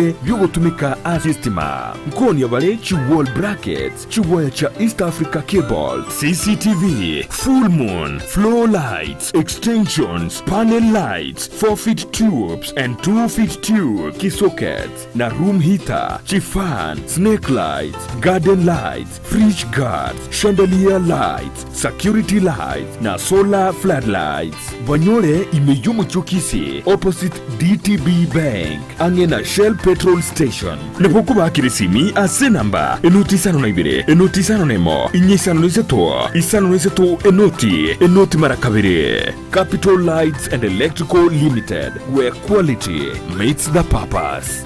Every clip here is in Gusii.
Biogotumeka ase estima. Nkonia bare chi wall brackets, chiwaya chia East Africa cables, CCTV, full moon, floor lights, extensions, panel lights, 4 feet tubes and 2 feet tubes, ki sockets na room heater, chi fan, snake lights, garden lights, fridge guards, chandelier lights, security lights na solar floodlights. Banyore ime y'omochie o Kisii opposite DTB Bank ang'e na Shell Petrol Station. Nabo okobakera esimi ase enamba enoti 52 enoti 51 inye 53 53 enoti enoti mara kabere. Capital Lights and Electrical Limited, where quality meets the purpose.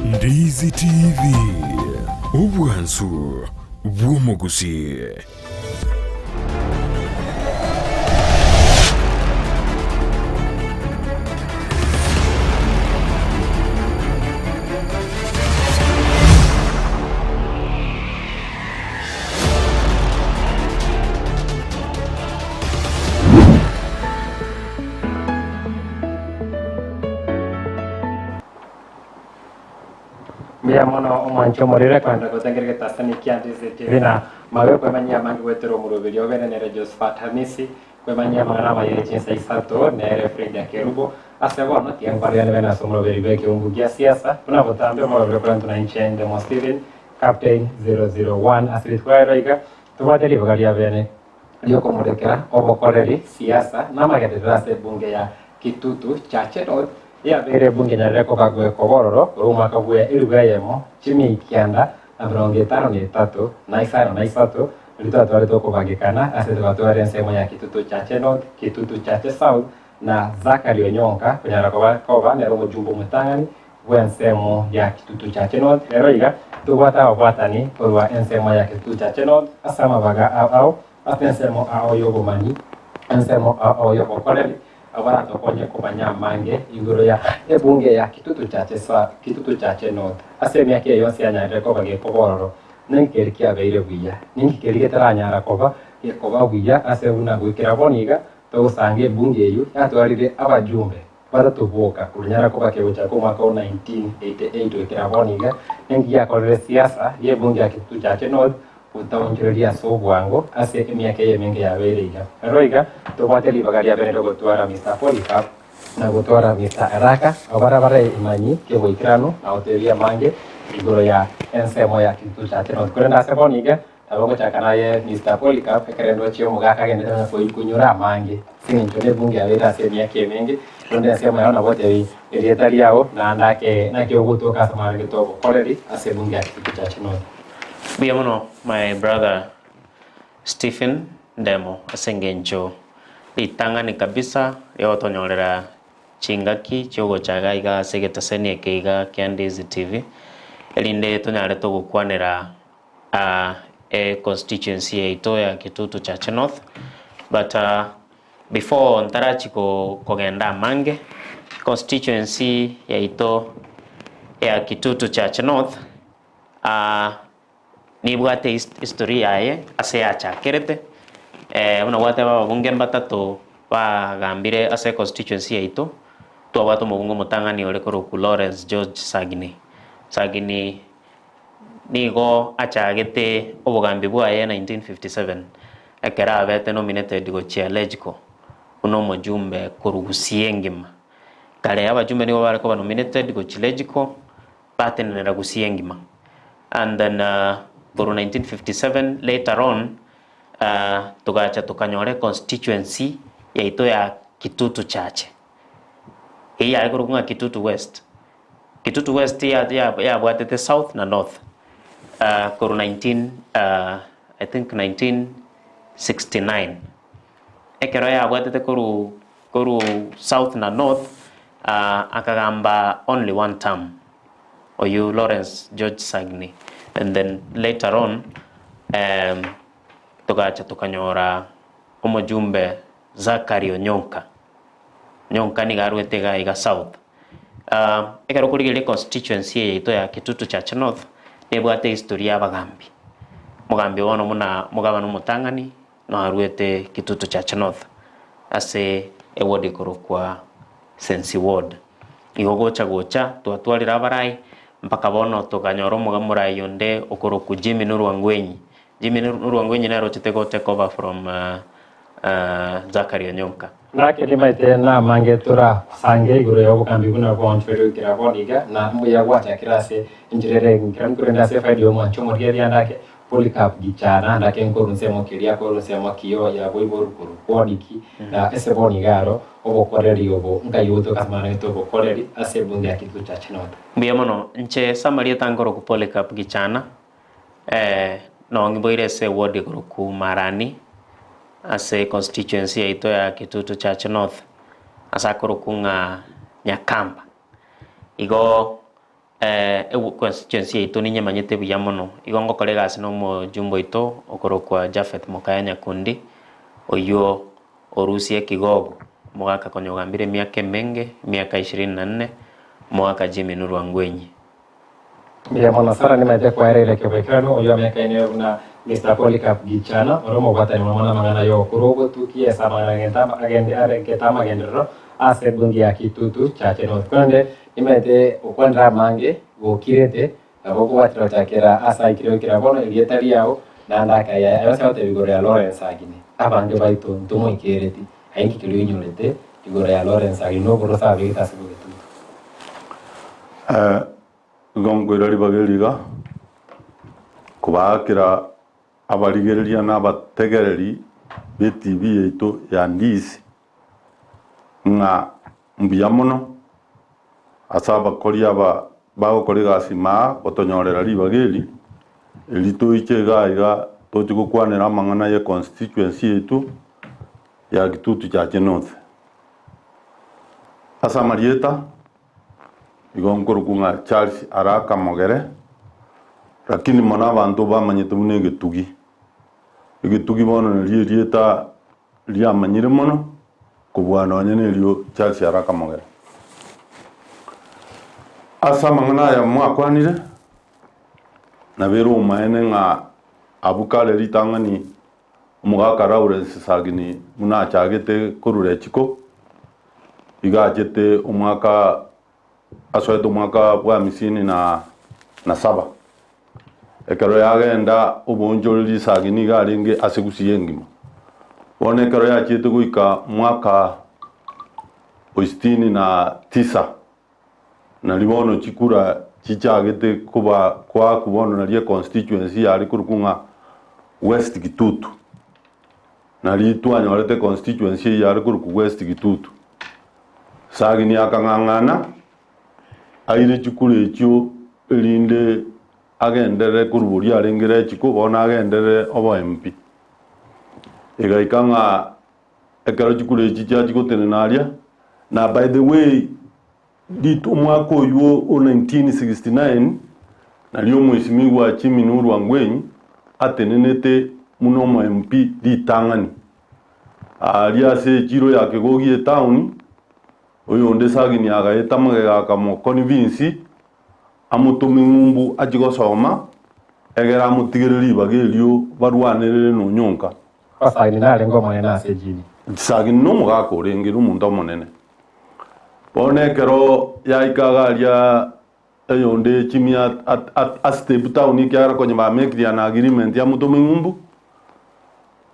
Ndizi TV, obwansu bw'omogusii. Mbuya mono omwanche omorere kogenda gotengera egetasani kia Ndizi TV na mabe kwemanyia amange goetera omoroberi obere nere Josephat Hamisi kwemanyia amang'ana amaya ye chinsa isato nere Frida Kerubo ase bono tiga nkwarigane bene ase omoroberi bw'ekeumbu gia siasa buna botambe omoroberi okorentwa na inche Ndemo Stephen Captain 001 ase rituko rero iga tobwate ribaga ria bene riokomorekera obokoreri, siasa, na amagenderero ase ebunge ya Kitutu Chache North yabeire ebunge nyarere koba goekoba ororo korwa omwaka bwe elifu eyemo chimia ikianda na merongo etano na etato na isano na isato riria twatwarete okobagekana ase togatwara ensemo ya Kitutu Chache North, Kitutu Chache South na Zachary Onyonka konyara koba koba nere omojumbe omotang'ani bw'ensemo ya Kitutu Chache North. Rero iga tobwate ababwatani korwa ensemo ya Kitutu Chache North ase amabaga ao ao, ase ensemo ao y'obomanyi, ensemo ao ao y'obokoreri, abaratokonye komanya amange igoro ya ebunge ya Kitutu Chache sa Kitutu Chache North. Ase emiaka eye yonsi yanyarire koba gekoba ororo, ninki keria kiabeire buya? Ninki keria getaranyara koba gekoba buya ase buna goikera bono iga togosanga ebunge eyio yatwarire abajumbe Batato boka korwa koba kegochaka omwaka o 1988 goikera bono iga, ninki giakorire siasa y'ebunge ya Kitutu Chache North gotaonchoreria ase obwango ase emiaka eye emenge yabeire iga. Rero iga tobwate ribaga riabene riogotwara Mister Polycarp na gotwara Mister Araka abwo baria bare emanyi keboikeranu na gotebia amange igoro ya ensemo ya Kitutu Chache North. Korende ase bono iga Nabo ngochaka naye Mister Polycarp ekero ndoche omogaka agendete onye koinyora amange ase eng'encho nebunge yabeire ase emiaka emenge, rende ensemo yao nabo otebi erieta riao naende ake naki ogotoka ase amang'ana obokoreri ase ebunge ya Kitutu Church North. Mbuya mono my brother Stephen Ndemo ase engencho ritang'ani kabisa rigotonyorera chingaki chiogocha iga iga ase egeteseni eke iga kia Ndizi TV erinde tonyare togokwanera e constituency yaito ya Kitutu Chache North but before ntarachi kogenda amange, constituency yaito ya Kitutu Chache North nibwate history yaye ase yachakerete buna gwateba ababunge mbatato bagambire ase econstituency yaito, twabwate omobunge omotang'ani ore korokwa Lawrence George Sagini, Sagini. Nigo achagete obogambi bwaye 1957 ekero abete nominated gochia Legco buna omojumbe korwa Gusii engima. Kare abajumbe nigo bare koba nominated gochia Legco batenenera Gusii engima. And then korwa 1957 later on togacha tokanyora econstituency yaito ya Kitutu Chache. Eyio yare korokwa ng'a Kitutu West. Kitutu West yabwatete South na North korwa 19 I think 1969. Ekero yabwatete korwa korwa South na North akagamba only one term oyio Lawrence George Sagni and then later on togacha tokanyora omojumbe Zachary Onyonka. Onyonka nigo arwete iga iga South. Ekero okorigereria econstituency eye yaito ya Kitutu Church North, nebwate ehistory ya abagambi. Omogambi bono buna omogabana omotang'ani, narwete Kitutu Church North ase. Eward ekorokwa Sensi Ward. Igo gocha gocha twatwarire abarai mpaka bono tokanyora omoga morai onde okorokwa Jimmy Nurwangwenyi. Jimmy Nurwangwenyi nere ochete go take over from Zachary Onyonka. Naki nimaete namange torasange igoro ya obogambi buna bwaonchoirwe goikera bono iga, na mbuya gwachakire ase enchera ere engikeranu, korende ase efaida y'omwancho omorigereria ndake Polycarp Gichana, ndake nkorwa nsemo keria korwa nsemo kioo ya boiboru korwa Kwoniki, na ase bono iga aro obokoreri obo nkai ogotoka ase amang'ana aito obokoreri ase ebunge ya Kitutu Church North. Mbuya mono, inche ase amarieta nkorokwa Polycarp Gichana, nong'iboire ase eward ekorokwa Marani, ase econstituency yaito ya Kitutu Church North, ase akorokwa ng'a Nyakamba. Igo econstituency yaito ninyemanyete buya mono, igo ngokora egasi na omojumbe oito okorokwa Japheth Mokaya Nyakundi, oywo orusie ekigogo, omogaka konya ogambire emiaka emenge, emiaka ishirini na nne, omogaka Jimmy Nurwangwenyi. Mbuya mono Sarah nimaete kwaereire ekeboikeranu oyio amekaine buna Mister Polycarp Gichana ore omobwatani mono namang'ana yokorwa obotuki ase amang'ana agente aregete amagenderero ase ebunge ya Kitutu Chache North. Korende nimaete okwanera amange gokirete nabo okobwatera gochakera ase aikire goikera bono erieta riao naende akaya aye ase agoteba igoro ya Lawrence Agine. Abange baito ntomoikereti aye inki keria oinyorete igoro ya Lawrence Agine noboroso abegete ase bogetutu. Igo nkoira ribaga eri iga, kobaakera abarigereria na abategereri b'etibi yaito ya Ndisi ng'a mbuya mono ase abakori aba bagokora egasi maa gotonyorera ribaga eri, eri toiche iga iga toche gokwanera amang'ana ye constituency yaito ya Kitutu Chache North. Ase amarieta. Igo nkorokwa ng'a Charles Araka Mogere, lakini mono abanto bamanyete buna egetugi. Egetugi bono nario erieta riamanyire mono kobua nonye na erio Charles Araka Mogere. Ase amang'ana aya mwakwanire, nabere omomaene ng'a abwo kare ritang'ani omogaka Lawrence Sagini buna achagete korwa rechiko, Iga achete omwaka asoete omwaka bwa amisini na na saba. Ekero yagenda oboonchore risagi nigo arenge ase gusii engima. Bono ekero yachiete goika mwaka o sitini na tisa, nario bono chikura chichagete koba koakwa bono nario econstituency yare korokwa ng'a West Kitutu. Nario twanyorete constituency eyio yare korokwa West Kitutu. Sagini akang'ang'ana aire chikura echio erinde agenderere korwa boria arenge rechiko bono agenderere obo MP. Egaika ng'a ekero chikura echi chiachia gotenena aria, na by the way rit omwaka oywo o 1969 nario omwesimigwa Jimmy Nuru Angwenyi atenenete buna omo MP ritang'ani. Aria ase echiro ya Kegogi etown, oyonde Sagini agaeta magega akamoconvince amotome ng'umbu achie gosoma egere amotigere ribaga erio barwanerere nonyonka. Kwa Sagini narenge omonene ase Jimmy. Sagini nomogaka orenge, nomonto omonene. Bono ekero yaika iga aria eyonde Jimmy a step town ekiagera konya bamekire an agreement amotome ng'umbu,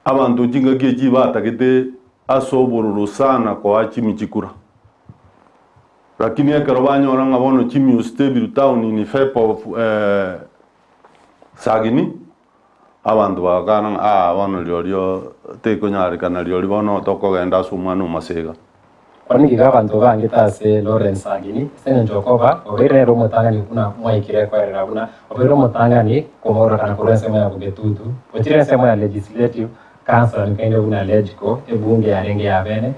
abanto chingaki echi batagete ase obororo sana koa Jimmy chikura. Lakini ekero banyora ng'a bono Jimmy ostebirwe town in favour of Sagini, abanto bagakana ng'a aa bono rirorio tekonyarekana rirorio bono tokogenda ase omwana omosega. Korende nigo abanto bangete ase Lawrence Sagini ase engencho okoba obeire nere omotang'ani buna mwaikire koerera buna obeire omotang'ani komororokana korwa ensemo ya Bogetutu gochira ensemo ya Legislative Council nkainde buna Legco ebunge yarenge ya bene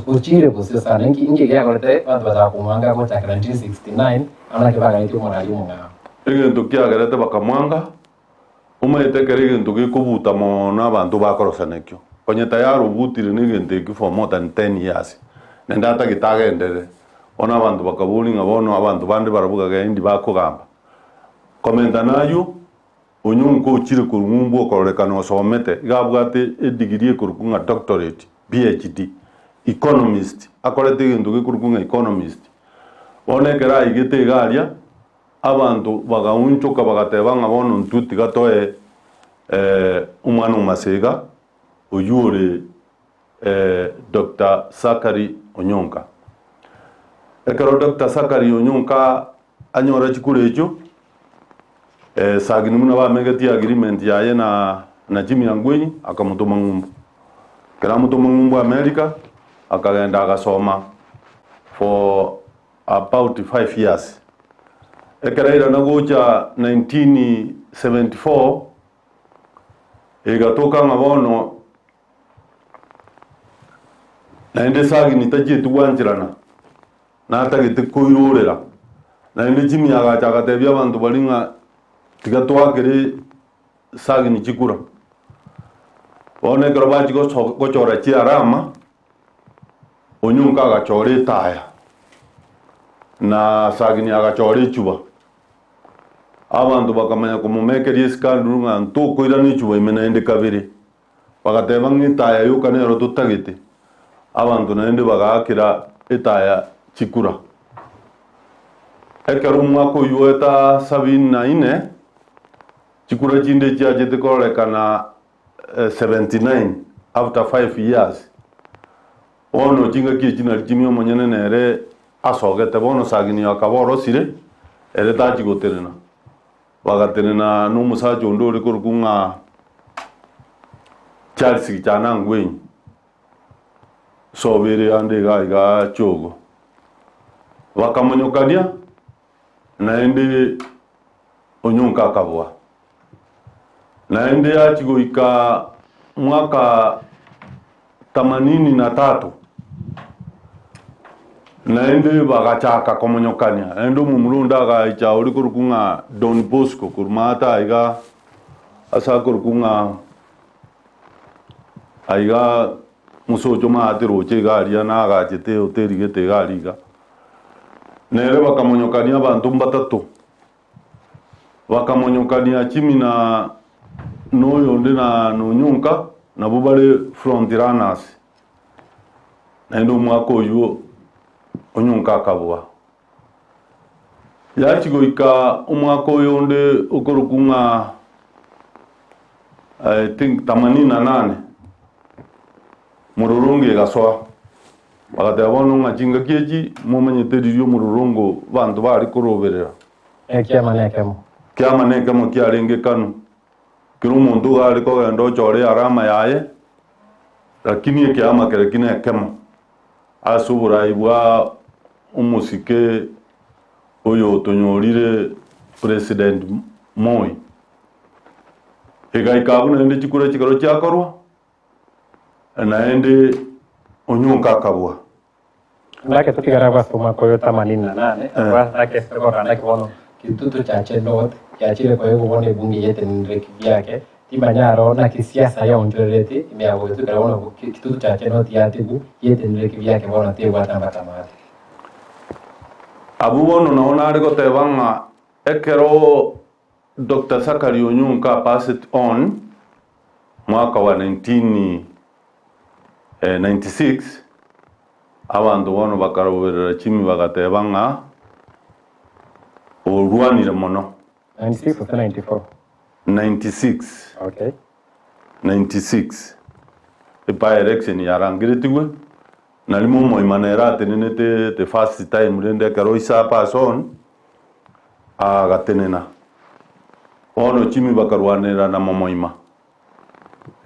ochire bosio sana inki inki giakorete abanto bachaka komwanga gochakera 1969 amo naki baganetie omorari omong'ao. Egento kiagerete bakamwanga, omanyete ekero egento gekobuta mono abanto bakorosana ekio, onye tayari obutire na egento ekio for more than ten years, naende atagete agenderere, bono abanto bakaboria ng'a bono abanto bande barabwo gagenda bakogamba. Komenta nayio, Onyonka ochire korwa ng'umbu okororekana osomete, iga abwate edigiri ekorokwa ng'a doctorate, PhD. Economist, akorete egento gekorokwa ng'a Economist. Bono ekero aigete iga aria, abanto bagaunchoka bagateba ng'a bono intwe tiga toe omwana o Masega, oyio ore Doctor Zachary Onyonka. Ekero Doctor Zachary Onyonka anyora chikura echio, Sagini buna bamegetie agreement yaye na na Jimmy Angwenyi akamotoma ng'umbu. Ekero amotoma ng'umbu America, akagenda agasoma for about 5 years. Ekero airana gocha 1974, egatoka ng'a bono Naende Sagini tachieti gwancherana, natagete koirorera. Naende Jimmy agacha agatebia abanto baria ng'a tiga toakere Sagini chikura. Bono ekero bachia gochora chiarama, Onyonka agachora etaya, na Sagini agachora echuba. Abanto bakamanya komomekeria esikanduru ng'a ntokoirana echuba ime naende kabere. Bagateba ng'a etaya yoka nero totagete. Abanto naende bagaakera etaya chikura. Ekero omwaka oyio oeta sabini na ine, chikura chinde chiachete kororekana 79 after 5 years. Bono chingaki echi nari Jimmy omonyene nere asogete, bono Sagini akaba orosire, ere tachi gotenena. Bagatenena nomosacha onde ore korokwa ng'a Charles Gichana Ngwenyi, sobo ere ande iga iga Chogo. Bakamonyokania naende Onyonka akaboa. Naende achia goika mwaka Tamanini na tatu, naende bagachaka komonyokania. Naende omomura onde agaicha ore korokwa ng'a Don Bosco korwa maate aiga ase akorokwa ng'a aiga mosocho maate roche iga aria nagachete ehoteli gete iga aria iga. Nere bakamonyokania abanto mbatato. Bakamonyokania Jimmy na noyonde na Nonyonka nabwo bare front runners. Naende omwaka oywo Onyonka akabua. Yachia goika omwaka oyonde okorokwa ng'a I think themanini na nane, Mororongo egasoa. Bagateba bono ng'a chingaki echi momanyete riria omororongo abanto bare koroberera. Ekiama nekemo. Kiama nekemo kiarenge kanu. Kera omonto iga are kogenda ochore earama yaye, lakini ekiama kere ki nekemo. Ase oborai bwa omosike oyo otonyorire President Moi. Egaika abwo naende chikura chikero chiakorwa, Naende onyonka akabua. Naki totigare abwo ase omwaka oyo themanini na nane, abwo naki ase tokorora naki bono Kitutu Chache North yachire koegwa bono ebunge yetenenire kibiake, timanya aro naki siasa yaonchorereti ime ya goetwa ekero bono Kitutu Chache North yatigwa yetenenire kibiake bono tebwate amatamate. Abwo bono nao nare goteba ng'a ekero Doctor Zachary Onyonka passed on mwaka wa 1996, abanto bono bakaroberera chimi bagateba ng'a orwanire mono. 96 gose 94? 96. Okay. 96 by election yarangeretigwe, narimo omoima nere atenenete the first time rende ekero Isa pass on, agatenena. Bono chimi bakarwanerera na momoima.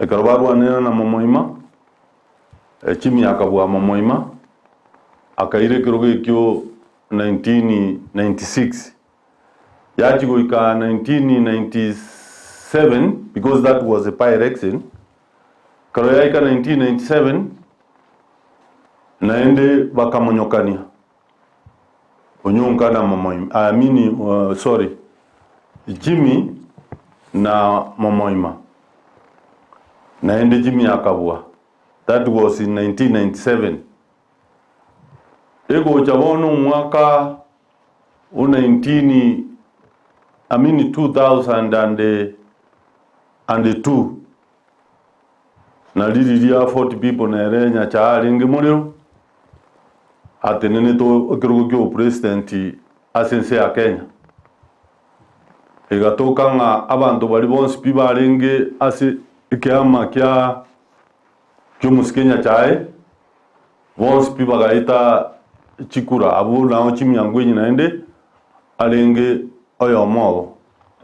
Ekero barwanerera na momoima, chimi akabua momoima, akaira ekerogo ekio 1996. Yachia goika 1997 because that was a by election, ekero yaika 1997 naende bakamonyokania Onyonka na Momoima, I mean sorry, Jimmy na Momoima, naende Jimmy akabua, that was in 1997. Egocha bono omwaka o 19 I mean 2002. Na ririria Fort People nere Nyachae arenge morero, atenenete ekerogo kia obopresident ase ense ya Kenya. Egatoka ng'a abanto baria bonsi pi barenge ase ekeama kia ki'omosike Nyachae, bonsi pi bagaeta chikura, abwo nao chimiango enye naende arenge oyomo obo.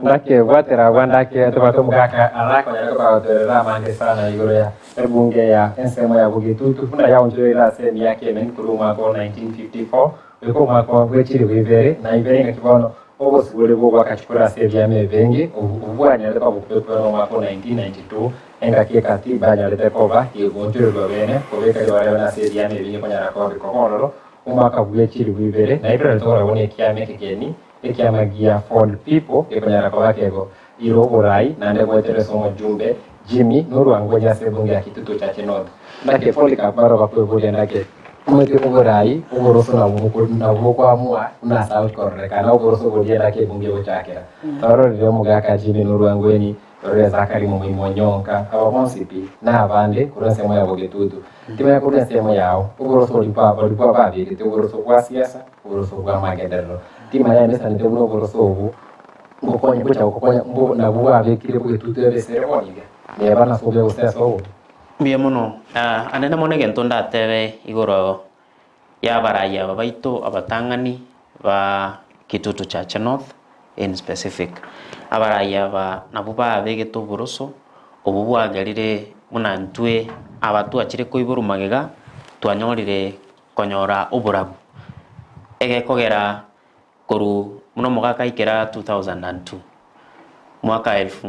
Ndakebwatera agwo ndake tobwate omogaka arakonyare kobagotorera amange sana igoro ya ebunge ya ensemo ya Bogetutu buna yaonchoreire ase emiaka emenge korwa omwaka o 1954 goika omwaka bwe chilifu ibere na ibere engaki bono obosibore bw'ogoaka chikura ase ebiama ebinge obu bwanyarete koba bokobekwa nomwaka o 1992 engaki ekatiba yanyarete koba gegonchorerwa bene kobeka ribarebe ase ebiama ebinge konyara koba bikoba ororo omwaka bwe chilifu ibere na ibere tokorora buna ekiama ekegeni Ekiama gia Ford People gekonyara koba kego ira oborai naende goetera ase omojumbe Jimmy norwangonya ase ebunge ya Kitutu Chache North. Ndake Polycarp barobwo bakweboria ndake omanyete oborai oboroso nabwo nabwo bokoamua buna ase agochi kororekana oboroso boria ndake ebunge egochakera. Twarorire omogaka Jimmy Norwangweni, twarorire Zachary Momoima Onyonka, aba bonsi pi na abande korwa ensemo ya Bogetutu. Timanya korwa ensemo yao oboroso boria boria bwababegete oboroso bwa siasa. Oboroso bw'amagenderero. Timanya emesanete buna oboroso obo ngokonya gocha gokonya mbo nabwo bwabekire bogetutu ebe esere bono iga, neba nase obuya gose ase obobe. Mbuya mono. Ande mono egento ndatebe igoro y'abarai aba baito abatang'ani ba Kitutu Chache North in specific. Abarai aba nabwo babegete oboroso obwo bwagerire buna intwe aba twachire koiborwa magega twanyorire konyora oborabu, egekogera korwa buna omogaka aikera 2002, mwaka elfu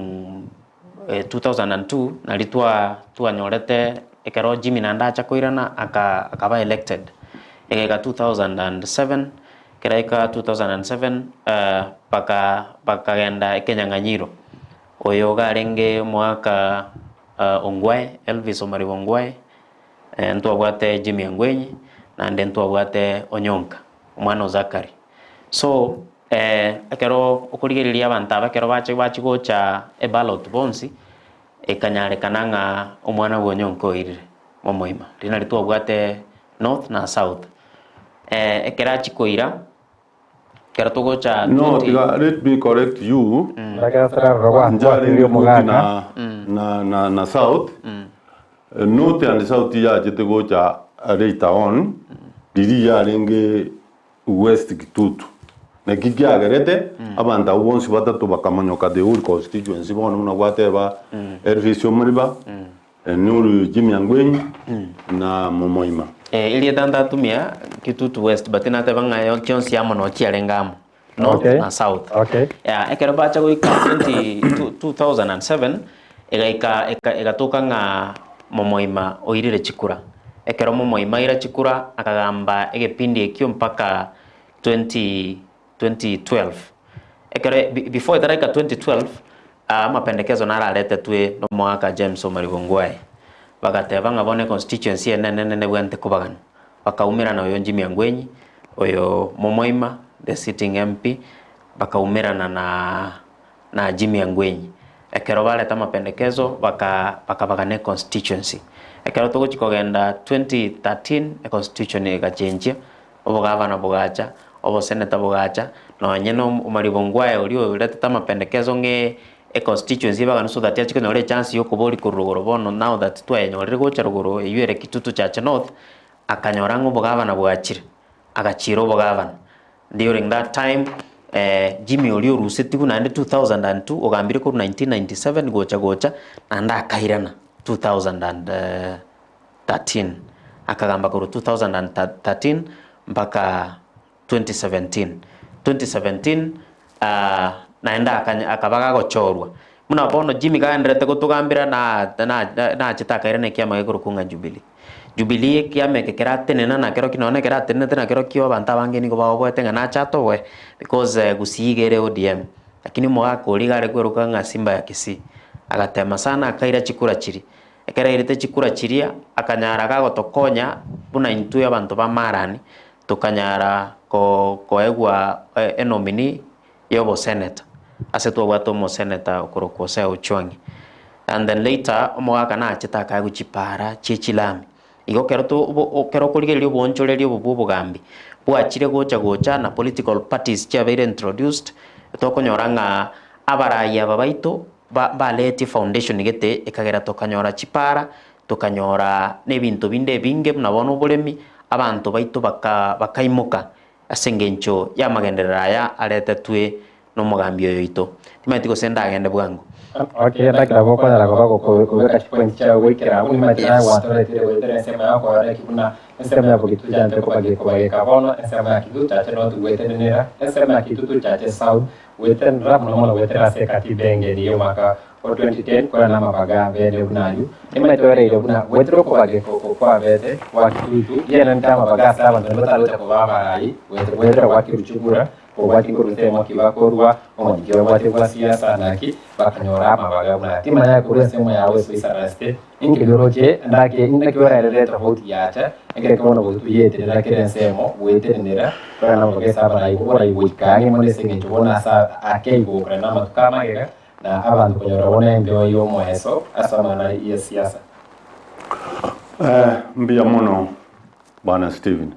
2002 nari twa twanyorete ekero Jimmy naende acha koirana aka akaba elected, egeka 2007, ekero aika 2007 baka bakagenda ekenyang'anyiro, oyo iga arenge omogaka Ongwae, Elvis Omariba Ongwae. Ntwabwate Jimmy Angwenyi, naende ntwabwate Onyonka, omwana o Zachary. So, ekero okorigereria abanto aba ekero bache bachia gocha eballot bonsi, ekanyarekana ng'a omwana bwa Onyonka oirire momoima. Riria nario twabwate north na south. Ekero achia koira, ekero togocha No, 20 tiga, let me correct you. Ndakasararora Njarenge gwatirie North omogaka. na, na, na, na South. North and South yachete gocha later on, riria yarenge West Kitutu. Naki kiagerete, abanto abwo bonsi batato bakamonyoka the whole constituency bono buna gwateba Elvis Omariba, Nuru Jimmy Angwenyi, na Momoima. Erieta ntatumia Kitutu West but nateba ng'a yo chionsi amo no chiarenge amo, North Okay. na South. Okay. Yeah, ekero bacha goika 20 2007 egaika eka egatoka ng'a Momoima oirire chikura. Ekero Momoima aira chikura akagamba egepindi ekio mpaka 20 2012. Ekero before etaraika 2012, amapendekezo nararetetwe nomoaka James Omariba Ongwae. Bagateba ng'a bono econstituency eye nene nene ebwenerete kobaganwa. Bakaumerana oyo Jimmy Angwenyi, oyo Momoima, the sitting MP, bakaumerana na na Jimmy Angwenyi. Ekero bareta amapendekezo baka bakabagana econstituency. Ekero togochia kogenda 2013, econstitution egachenchia, Obogavana bogacha, oboseneta bogacha, nonye na omariba ongwae oria oretete amapendekezo ng'a econstituency ebagane so that achie konyora echance ya okoboria korwa rogoro bono now that twayenyorire gocha rogoro eywo ere Kitutu Chache North, akanyora ng'a obogavana bwachire, agachiira obogavana. During that time Jimmy oria orusetigwe naende 2002 ogambire korwa 1997 gocha gocha, naende akairana 2000. 13, akagamba korwa 2013 mpaka 2017. 2017 naende akanya akaba gagochorwa. Buna bono Jimmy kagendererete gotogambera na na nachete akairana ekiama gekorokwa ng'a Jubilee. Jubilee ekiama eke keratenena nakerokio nonya keratenenete nakerokio abanto abange nigo baoboete ng'a nache atoboe because gusii iga ere ODM. Lakini omogaka oria iga are kweroka ng'a Simba ya Kisii, agatema sana akaira chikura chiria. Ekero airete chikura chiria, akanyara gagotokonya buna intwe abanto ba Marani, tokanyara koegwa enomini y'oboseneta, ase twabwate omoseneta okorokwa Hosea Ochwang'i. And then later omogaka nachete akaegwa chipara chie chilami. Igo ekero to obo ekero okorigereria oboonchoreria obo bwa obogambi, bwachire gocha gocha na political parties chiabeire introduced, tokonyora ng'a abarai aba baito ba mbaletie foundation gete ekagera tokanyora chipara, tokanyora na ebinto binde ebinge buna bono oboremi, abanto baito baka bakaimoka ase eng'encho y'amagenderero aya aretetwe nomogambi oyo oito. Timanyeti gose ndagende bwango. Okay, ndakira gokonyara koba gokobeka chipointi chiao goikera abwo nimanyete naye Yes. gwatoretire goetera ensemo ya okorora eki buna ensemo ya Bogetutu yanchete kobageka bono ensemo ya Kitutu Chache North gwetenenera ensemo ya Kitutu Chache South gwetenenera mono mono goetera ase ekatiba engeni y'omwaka o 2010 korana amabaga abene buna ayio nimanyete oereire buna goetera okobageka oko kwabete gwa Kitutu rienanete amabaga ase abanto naende batari gocha koba abarai goetera gwa Kiruchukura Obwati nkorwa ensemo ki bakorua, omonyiki obwate bwa siasa naki bakanyora amabaga buna timanya korwa ensemo yao ase oisaransete inki oroche ndake naki orarere tofauti yacha ekero bono gotuyeterera kera ensemo gwetenenera korana namabaga ase abarai oborai goika ang'e mono ase eng'encho bono ase ake igokora namatuko amagega na abanto konyora bono embeo y'omoeso ase amang'ana y'esiasa. Mbuya mono Bwana Stephen.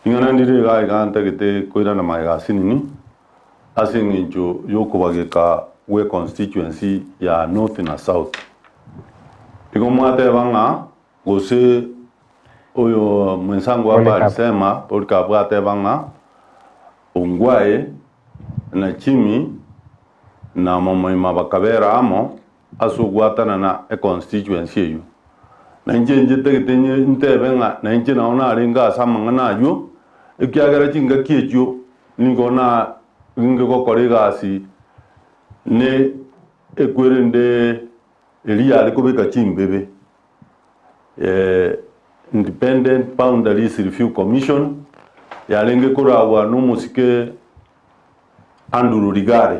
Ing'ana ndire iga iga ntagete koirana magega asinini ase eng'encho y'okobageka gwe constituency ya North na South. Igo mwateba ng'a gose oyo mwensango hapa Polycarp. alisema Polycarp ateba ng'a Ongwae na Jimmy na Momoima bakabera amo ase ogwatanana econstituency eyio. Na inche nchitagete ntebe ng'a nainche nao narenge ase amang'ana ayio, ekiagera chingaki echio nigo narenge gokora egasi ne ekwerende eria yare kobeka chimbebe, Independent Boundaries Review Commission, yarenge koragwa na omosike Andrew Ligare.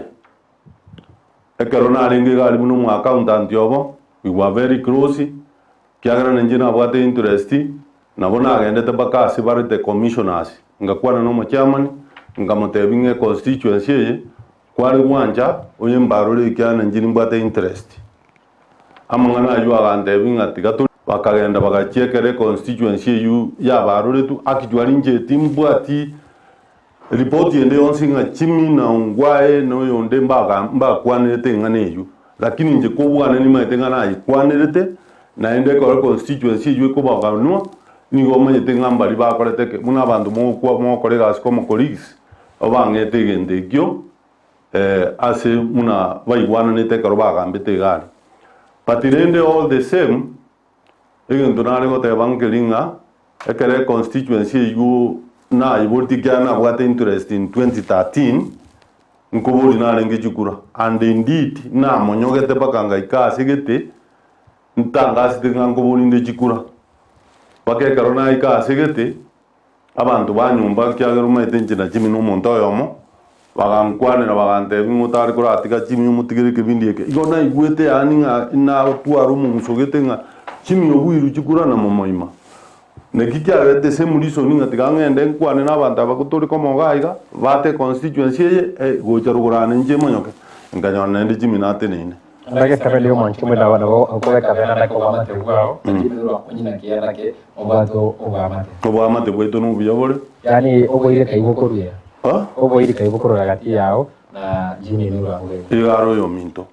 Ekero narenge iga aria buna omoaccountant obo, we were very close, ekiagera nainche nabwate interest, nabo nagendete mpaka ase bare the commissioners, ngakwana na omochairman, nkamotebia ng'a econstituency eye, kware gwancha onye mbarore ekiagera nainche nimbwate interest. Amang'ana ayio agantebia ng'a tiga tore. Bakagenda bagachiekera econstituency eyio yabaroretwe, actually inche timbwati Ripoti ende yonsi ng'a Jimmy na Ongwae na oyonde mbaga mbakwanerete eng'ana eyio, lakini inche kobwana nimanyete ng'a nayekwanerete, naende ekero constituency eyio ekobaganwa, nigo omanyete ng'a mbaria bakorete ki, buna abanto mogokwa mogokora egasi komo colleagues, obang'ete egento ekio ase buna baigwananete ekero bagambete iga aria. But rende all the same, Egento nare goteba nkeri ng'a ekero econstituency eywo naiboreti ekiagera nabwate interest in 2013, nkoboria narenge chikura and indeed namonyogete mpaka ngaika ase gete, ntangasete ng'a nkoboria inde chikura. Mpaka ekero naika ase gete, Abanto ba nyomba, ekiagera omanyete inche na Jimmy nomonto oyomo, bagankwanera bagantebia ng'a otare koratiga Jimmy omotigere ekebindi eke. Igo naigwete yaani ng'a natwara omomuso gete ng'a Jimmy obuirwe chikura na momoima. Naki kiagerete ase reason ng'a tiga ng'ende nkwane na abanto aba tore komo iga iga, bate econstituency eye gocha rogoro aane inche monyoke, nkanyora naende Jimmy nateneine. Ndake kabere y'omwanchi omwe nabo nabo okobeka bena ndake obwamate bwao, lakini rora onyina kianda ke obwate obwamate. Obwamate bwaito nobuya bore. Yaani oboiri kai bokoruera. Ah? Oboiri kai bokorora gati yao na Jimmy Nuru Angwenyi. Iga are oyominto.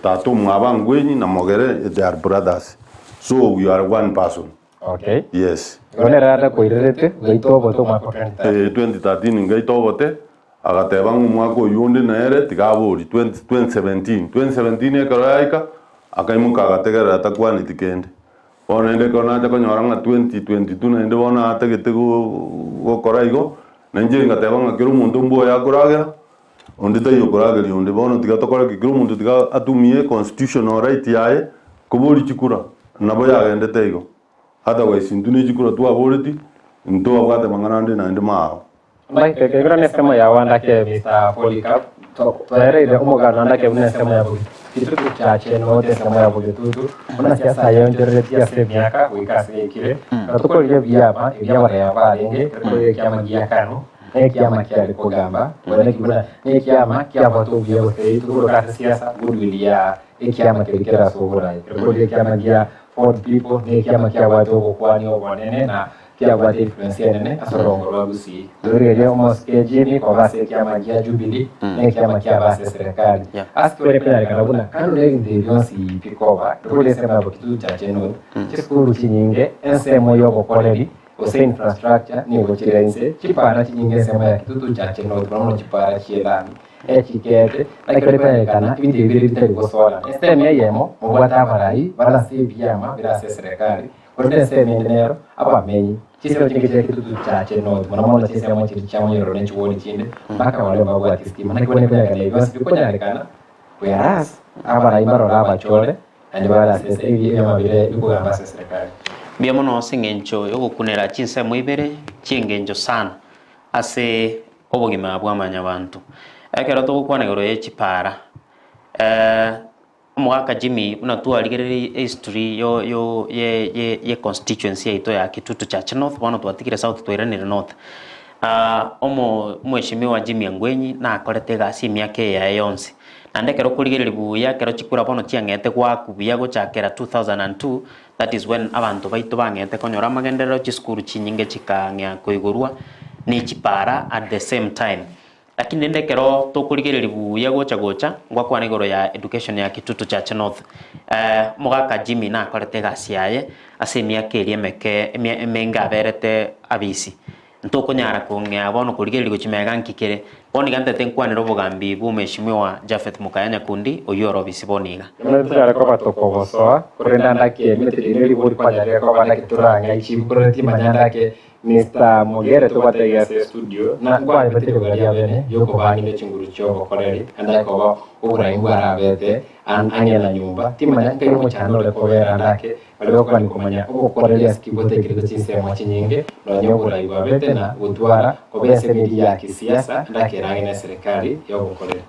Tata omwabo Angwenyi na Mogere they are brothers. So we are one person. Okay. Yes. Igo nere atakoirerete goita obote omwaka o 2013. Eh, 2013 ngaita obote, agateba ng'a omwaka oyio onde nere tiga abori 20 2017. 2017 ekero yaika, akaimoka agategerera takwaneti kende. Bono naende ekero nacha konyora ng'a 2022 naende bono atagete go gokora igo, na inche ngateba ng'a kera omonto mbuoye akoragera, onde taiyo okorageria onde. Bono tiga tokore ki? Kera omonto tiga atumie constitutional right yaye koboria chikura, nabo yagendete igo. Otherwise intwe ne chikura twaboreti, ntobwate mang'ana ande naende maao. Ndake ekero nesemo yao andake Mister Polycarp twaereire omogano andake buna ensemo ya Bogetutu chache note ensemo ya Bogetutu buna siasa yaonchoreretie ase emiaka goika ase yaikire na tokorire ebiama ebi abaraya barenge ekero tokorire ekiama gia Kanu. Nekiama kiare kogamba, bono ki buna nekiama kiabwate obuya gose rituko ase siasa goodwill ya ekiama keria kere ase oborai. Rekodi ekiama gia Ford People nekiama kiabwate obokwani obonene na kiabwate influence enene ase orongo rwa Gusii. Torigereria omosike Jimmy koba ase ekiama gia Jubilee nekiama kiaba ase eserekari. Ase tware konyarekana buna kando na ebinto ebi bionsi bikoba, rekodi ensemo ya Bokitutu Chache North, chisukuru chinyinge, ensemo yobokoreri, gose infrastructure nigo chire inse, chipara chinyinge ensemo ya Kitutu Chache North mono mono chipara chi'elami echikete, naki ore konyarekana ebinto ebi bire bitari gosoana. Ensemo eyemo mobwate abarai bare ase ebiama bire ase eserekari, korende ensemo ende nero abamenyi. Chinsemo chinge chia Kitutu Chache North mono mono chinsemo chiria chia Monyerero ne chiwodi chinde mpaka baria mbabwati estima. Naki bono ekonyarekana ebi bionsi bikonyarekana whereas abarai mbarore abachore Naende bare ase ense ebiama bire bikogamba ase eserekari. Mbuya mono ase engencho y'ogokunera chinsemo ibere chi'engencho sana ase obogima bwa mwanyabanto. Ekero togokwana igoro ye chipara, omogaka Jimmy buna twarigereire ehistory yo yo ye ye ye constituency yaito ya Kitutu Church North, bono twatigire South twairanire North. Omo omweshimiwa Jimmy Angwenyi nakorete egasi emiaka eye yaye yonsi. Naende ekero okorigereria buya ekero chikura bono chiang'ete goakwa buya gochakera 2002, that is when abanto baito bang'ete konyora amagenderero, chisukuru chinyinge chikang'ea koigorwa, ne chipara at the same time. Lakini rende ekero tokorigereria buya gocha gocha, ngwakwana igoro ya education ya Kitutu Church North, omogaka Jimmy nakorete egasi yaye ase emiaka eria emeke emia emenge aberete abisi. Ntokonyara kong'ea bono korigereria gochia magega nki kere. Bono iga ntete nkwanere obogambi bw'omweshimiwa Japheth Mukaya Nyakundi, oyio ore obisi bono iga. Nyuma tonyare koba tokogosoa, korende ande ake emete riria ribori kwanyarire koba naki torang'ai chibu korende timanya ande ake Mister Mogere tobwate iga ase estudio na nkwanyebete ribaga ria bene riokobang'ina ne chinguru chiobokoreri ande ake koba oborai mbwarabete ang'e na nyomba timanya nkai omochando ore kobera ande ake Baria bakogania komanya ogokoreria ase ki gotekerete chinsemo chinyinge, nonya oborai bwabete na gotwara koba ensemo eria ya kisiasa ndakerang'e neserekari y'ogokorera.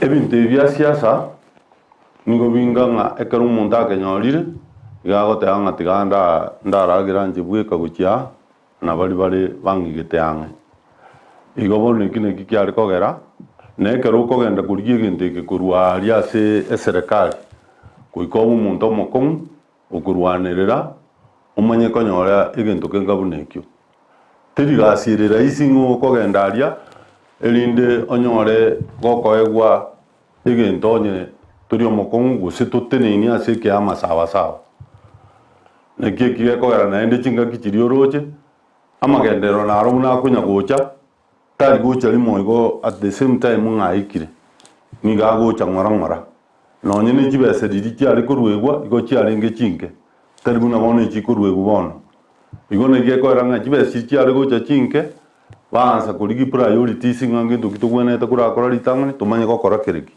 Ebinto ebi bia siasa nigo binga ng'a ekero omonto akenyorire, iga agoteba ng'a tiga ndaragera inche bweka gochia aa, na baria bare bang'igete ang'e. Igo bono eki naki kiare kogera, na ekero okogenda korigia egento eke korwa aria ase eserekari, goika obe omonto omokong'u, okorwanerera, omanye konyora egento kenga buna ekio. Teri gasi ere rahisi ng'a okogenda aria, erinde onyore gokoegwa egento onye tori omokong'u gose toteneini ase ekeama sawa sawa. Naki eki gekogera naende chingaki chiria oroche, amagenderero naro buna akonya gocha, tari gocha rimo igo at the same time ng'a aikire, nigo agocha ng'ora ng'ora. Nonye ne chibesa riria chiare koruegwa, igo chiarenge chinke, tari buna bono echikoruegwa bono. Igo naki gekogera ng'a chibesa chiria chiare gocha chinke, Baansa korigia priorities ng'a ngento ki togwenerete korakora ritang'ani tomanye gokora kere ki.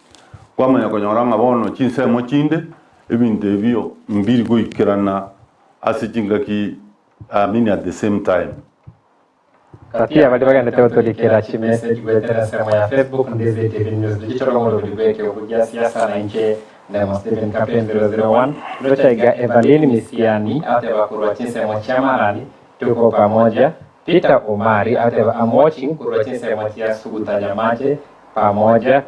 Kwamanya konyora ng'a bono chinsemo chinde ebinto ebio mbiri goikerana ase chingaki I mean at the same time. Gati ya baria bagendete gotorikera chimessage goetera ensemo ya Facebook Ndizi TV News Digital omorori bw'ekeogo gia siasa na inche Ndemo Stephen Kapen 001 Ndocha iga Evaline Misiani ateba korwa chinsemo chia Marani Tuko pamoja, Peter Omari ateba I'm watching korwa chinsemo chia Suguta Nyamache pamoja,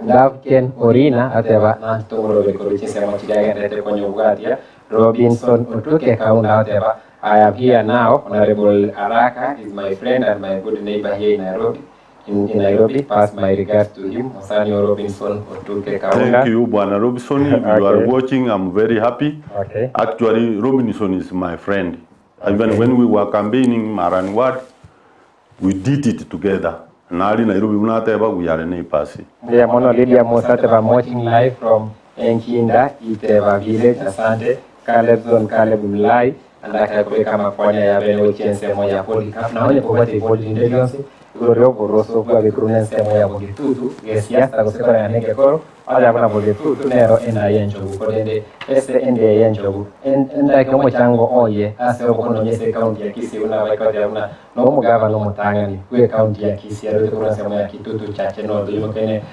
Love Ken Orina ateba nanche tomoroberi korwa chinsemo chiria agenderete konyobwatia, Robinson Otuke Kaunda ateba I am here now, Honorable Araka is my friend and my good neighbor here in Nairobi, in, in Nairobi, pass my regards to him, Mosani o Robinson Otuke Kaunda. Thank you Bwana Robinson, if you are Okay. watching I'm very happy. Okay. Actually Robinson is my friend. Even Okay. when we were campaigning Marani Ward, we did it together. Nari Nairobi buna ateba we are neighbors. Mbuya mono Lydia Musa ateba I'm watching live from Enkinda Iteba village asante Calebson Caleb Mlai andakare kobeka amakwani aya abene gochia ensemo ya Polycarp na onye kobwate ripoti rinde rionsi igoro ri'oboroso bwabekirwe nensemo ya Bogetutu gesiasa gose koreng'ana negekoro Onya buna bogetutu nero enda y'enchogu, korende ase enda eye y'enchogu endake omochango oye ase obokonomi ase ekaunti ya Kisii buna abaika bateba buna nomogavana omotang'ani bw'ekaunti ya Kisii arwete korwa ensemo ya Kitutu Chache North oimokene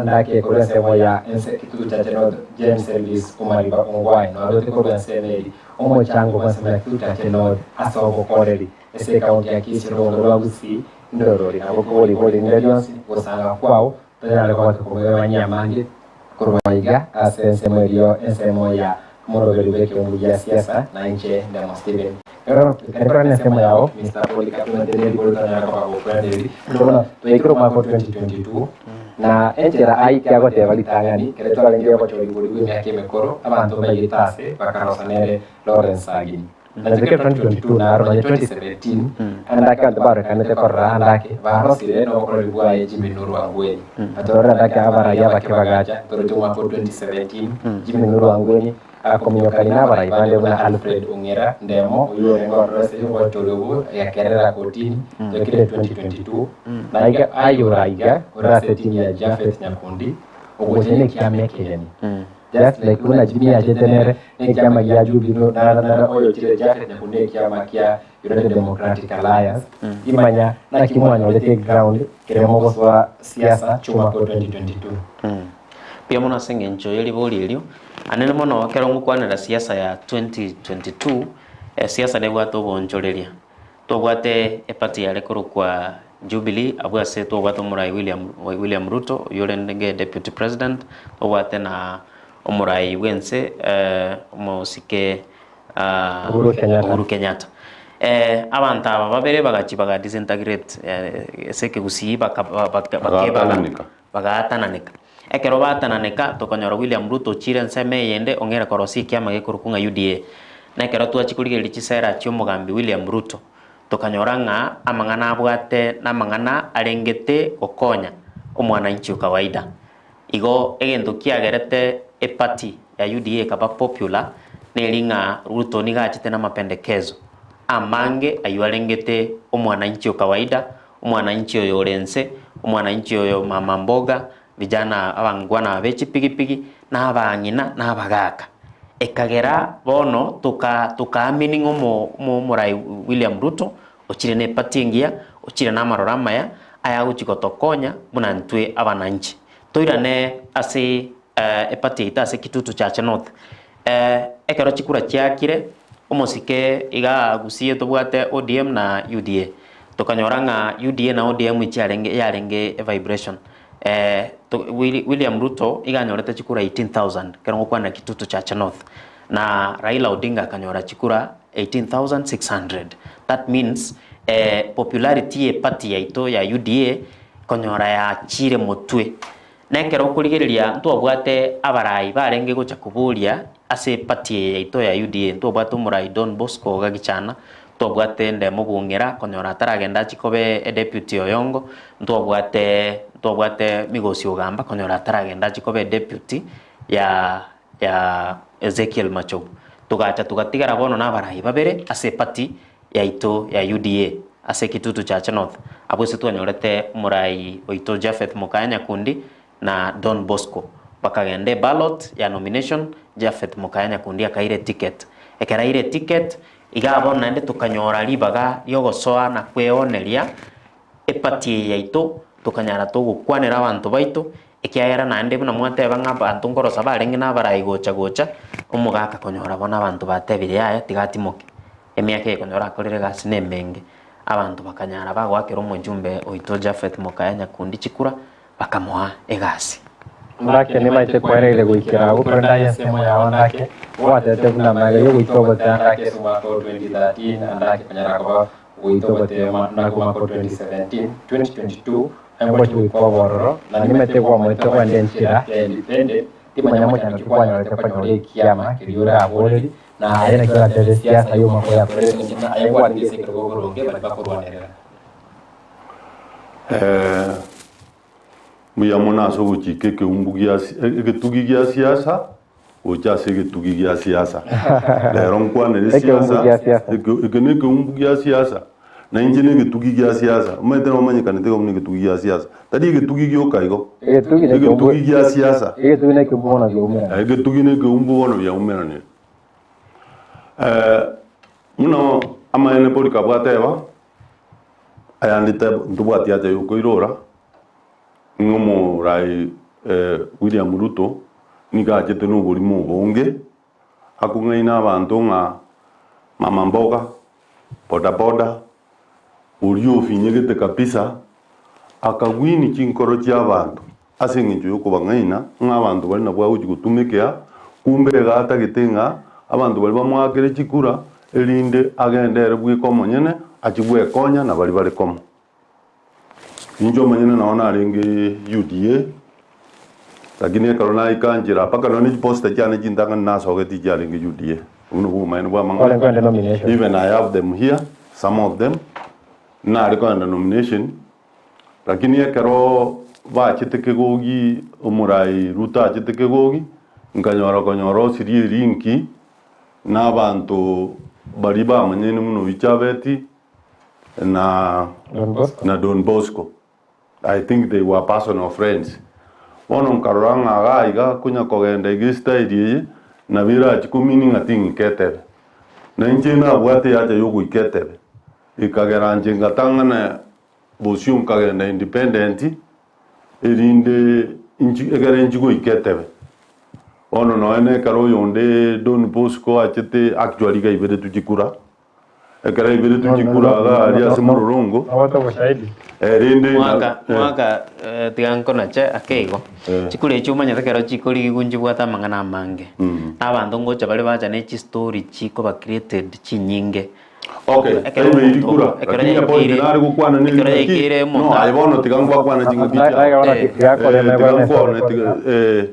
ndake korwa ensemo ya ense Kitutu Chache North James Elvis Omariba Ongwae norwete korwa ensemo eri omochango bw'ensemo ya Kitutu Chache North ase obokoreri. Ase ekaunti ya Kisii orogongo rwa Gusii ndorori nabo kobori bori rinde rionsi gosanga kwao tonyare koba tokoboyomanyia amange korwa iga ase ensemo erio ensemo ya omoroberi bw'ekeumbu gia siasa na inche Ndemo Stephen. Ekero ekero nensemo yao Mister Polycarp omanyete nerikori tonyare koba gokwenereri bono twaikire omwaka o 2022 na enchera aike agoteba ritang'ani ekero twarenge obochori boria bwa emiaka emekoro abanto mbaigete ase bakarosa nere Lawrence Sagini. Na inche 2022 naro nonye 2017 andake abanto barorekanete korora andake barosire nobokoreri bwaye Jimmy Nuru Angwenyi. Batorore andake abarai abake bagacha toroche omwaka o 2017 Jimmy Nuru Angwenyi akominyokania na abarai bande buna Alfred Ong'era Ndemo oyio orenge ororo ase obochori obwo egakerera kotini twaikire 2022 na iga ayora iga ore ase etimu ya Japheth Nyakundi ogocha nekiama ekegeni. Just like buna Jimmy achete nere nekiama gia Jubilee nara nara oyo ochire Japheth Nyakundi nekiama kia United Democratic Alliance imanya naki mwanyorete eground kere mogosoa siasa chiomwaka o 2022. Mbuya mono ase eng'encho ye ribori erio, anene mono ekero ngokwanera siasa ya 2022, esiasa nebwate oboonchoreria. Tobwate eparty yare korokwa Jubilee abwo ase tobwate omorai William William Ruto oyio orenge deputy president, tobwate na omorai bwense omosike Uhuru Kenyatta. Uhuru Kenyatta. Abanto aba babere bagachia baga disintegrate ase ekegusii baka baka bakebana Bagatananeka. bagaatananeka. Ekero baatananeka, tokanyora William Ruto ochiire ensemo eyende ong'ere korosia ekiama gekorokwa ng'a UDA. Na ekero twachia korigereria chisera chi'omogambi William Ruto, tokanyora ng'a amang'ana abwate namang'ana arengete gokonya omwananchi o kawaida. Igo egento kiagerete eparty ya UDA ekaba popular, neri ng'a Ruto nigo achete namapendekezo amange ayio arengete omwananchi o kawaida, Omwananchi oyo ore inse, omwananchi oyo mama mboga, vijana abangwana be chipigipigi, na abang'ina, na abagaaka. Ekagera bono toka tokaamini ng'a omo omo omorai William Ruto ochire na eparty engiya, ochire na amaroro amaya, ayagochia gotokonya buna intwe abananchi. Toirane ase eparty yaito ase Kitutu Chache North, ekero chikura chiakire, omosike igaa Gusii tobwate ODM na UDA. Tokanyora ng'a UDA na ODM chiarenge yarenge evibration. To William Ruto iga anyorete chikura 18,000 ekero ngokwanera Kitutu Chache North, na Raila Odinga akanyora chikura 18,600. That means popularity ya eparty yaito ya UDA konyora yachire motwe. Na ekero okorigereria ntwabwate abarai barenge gocha koboria ase eparty eye yaito ya UDA, ntwabwate omorai Don Bosco Ogagichana, ntwabwate Ndemo Bong'era konyora ataragenda achie koba edeputy Oyongo, ntwabwate ntwabwate Migosi Ogamba konyora ataragenda achie koba edeputy ya ya Ezekiel Machogu. Togacha togatigara bono na abarai babere ase eparty yaito ya UDA ase Kitutu Chache North, abwo ase twanyorete omorai oito Japheth Mokaya Nyakundi na Don Bosco. Bakagenda eballot ya nomination, Japheth Mokaya Nyakundi akaira eticket. Ekero aire eticket, iga bono naende tokanyora ribaga riogosoa na kweoneria eparty eye yaito, tokanyara togokwanera abanto baito, ekiagera naende buna mwateba ng'a abanto nkorosa barenge na abarai gocha gocha, omogaka konyora bono abanto batebire yaya tiga atimoke. Emiaka eye konyora akorire egasi nemenge, abanto bakanyara bagoakera omochumbe oito Japheth Mokaya Nyakundi chikura, bakamoa egasi. Ndake nimaete kwereire goikera agwo, korende aye ensemo yao ndake gwatete buna magega y'ogoita ogotea ndake ase omwaka o 2013 na ndake konyara koba goita ogotea ndake omwaka o 2017, 2022 aye ngochia goika obororo, na nimaete gwamoete oende enchera ya independent, timanya mochando ki kwanyorete konyora ekiama keria oraboreri, Na aye naki oratebe siasa y'omwaka oyo akorerete inche, na aye kwarenge ase ekerogo oboronge baria bakorwanerera. Mbuya mono ase ogochika ekeumbu gia egetugi gia siasa gocha ase egetugi gia siasa. Rero nkwanere Ekeumbu siasa, gia siasa. eke eke na ekeumbu gia siasa, na inche na egetugi gia siasa. Omanyete nomanyekanete iga buna egetugi gia siasa. Tari egetugi gioka igo, Egetugi na ekeumbu egetugi gia siasa. Egetugi na ekeumbu bono biaumeranire. Egetugi na ekeumbu bono biaumeranire. Buna amaene Polycarp ateba, ayande teb ntobwati acha yokoirora, ng'a omorai William Ruto nigo achete na oborimo obonge, akong'aina abanto ng'a mama mboga, bodaboda. Oria ofinyegete kabisa, akagwini chinkoro chi'abanto ase engencho y'okobang'aina ng'a abanto baria nabwo agochia gotumekea, kumbe iga atagete ng'a abanto baria bamoakere chikura, erinde agende ere bweka omonyene achie gwekonya na baria bare komo. Inche omonyene nao narenge UDA, lakini ekero naika nchera mpaka nonye chiposter chiane chintang'ani nasogetie chiarenge UDA. Obwo nobwo obomaene bwa amang'ana. Ore nkoenda nomination. Even I have them here, some of them, nare koenda nomination, lakini ekero bachete kegogi, omorai Ruto achete kegogi, nkanyora konyora osirie erinki, na abanto baria bamanyaine buna oyio Chabeti, na Don Bosco. na Don Bosco. I think they were personal friends. Bono nkarora ng'a iga iga konya kogenda iga estyle eye, nabo erachie komini ng'a ting'ika etebe. Na inche nabwate ehaja ya ogoika etebe, ekagera inche ngatang'ana bosio nkagenda independent, erinde inchi ekere inchi goika etebe. Bono nonye na ekero oyonde Don Bosco achete actually iga aiberetwe chikura, Ekero aiberetwe chikura iga aria ase mororong'o, Nobwate oboshahidi? eh, rende na- Mwaka, eh, mwaka eh, tiga nkonache ake igo. Eh. Chikura echi omanyete ekero chikorigigwa nchibwate amang'ana amange. Na abanto ngocha bare bacha ne chistori chikoba created chinyinge. Okay, Ekero taibeiri omonto- kura, ekero lakini epoint yaikeire- nare gokwana neri ekero ng'aki, yaikeire no omonto aye bono tiga ngwakwana ching'aki Na- chiao. na- na- Eh. tiga kore Eh, na- tiga na- nkwane, tiga eh,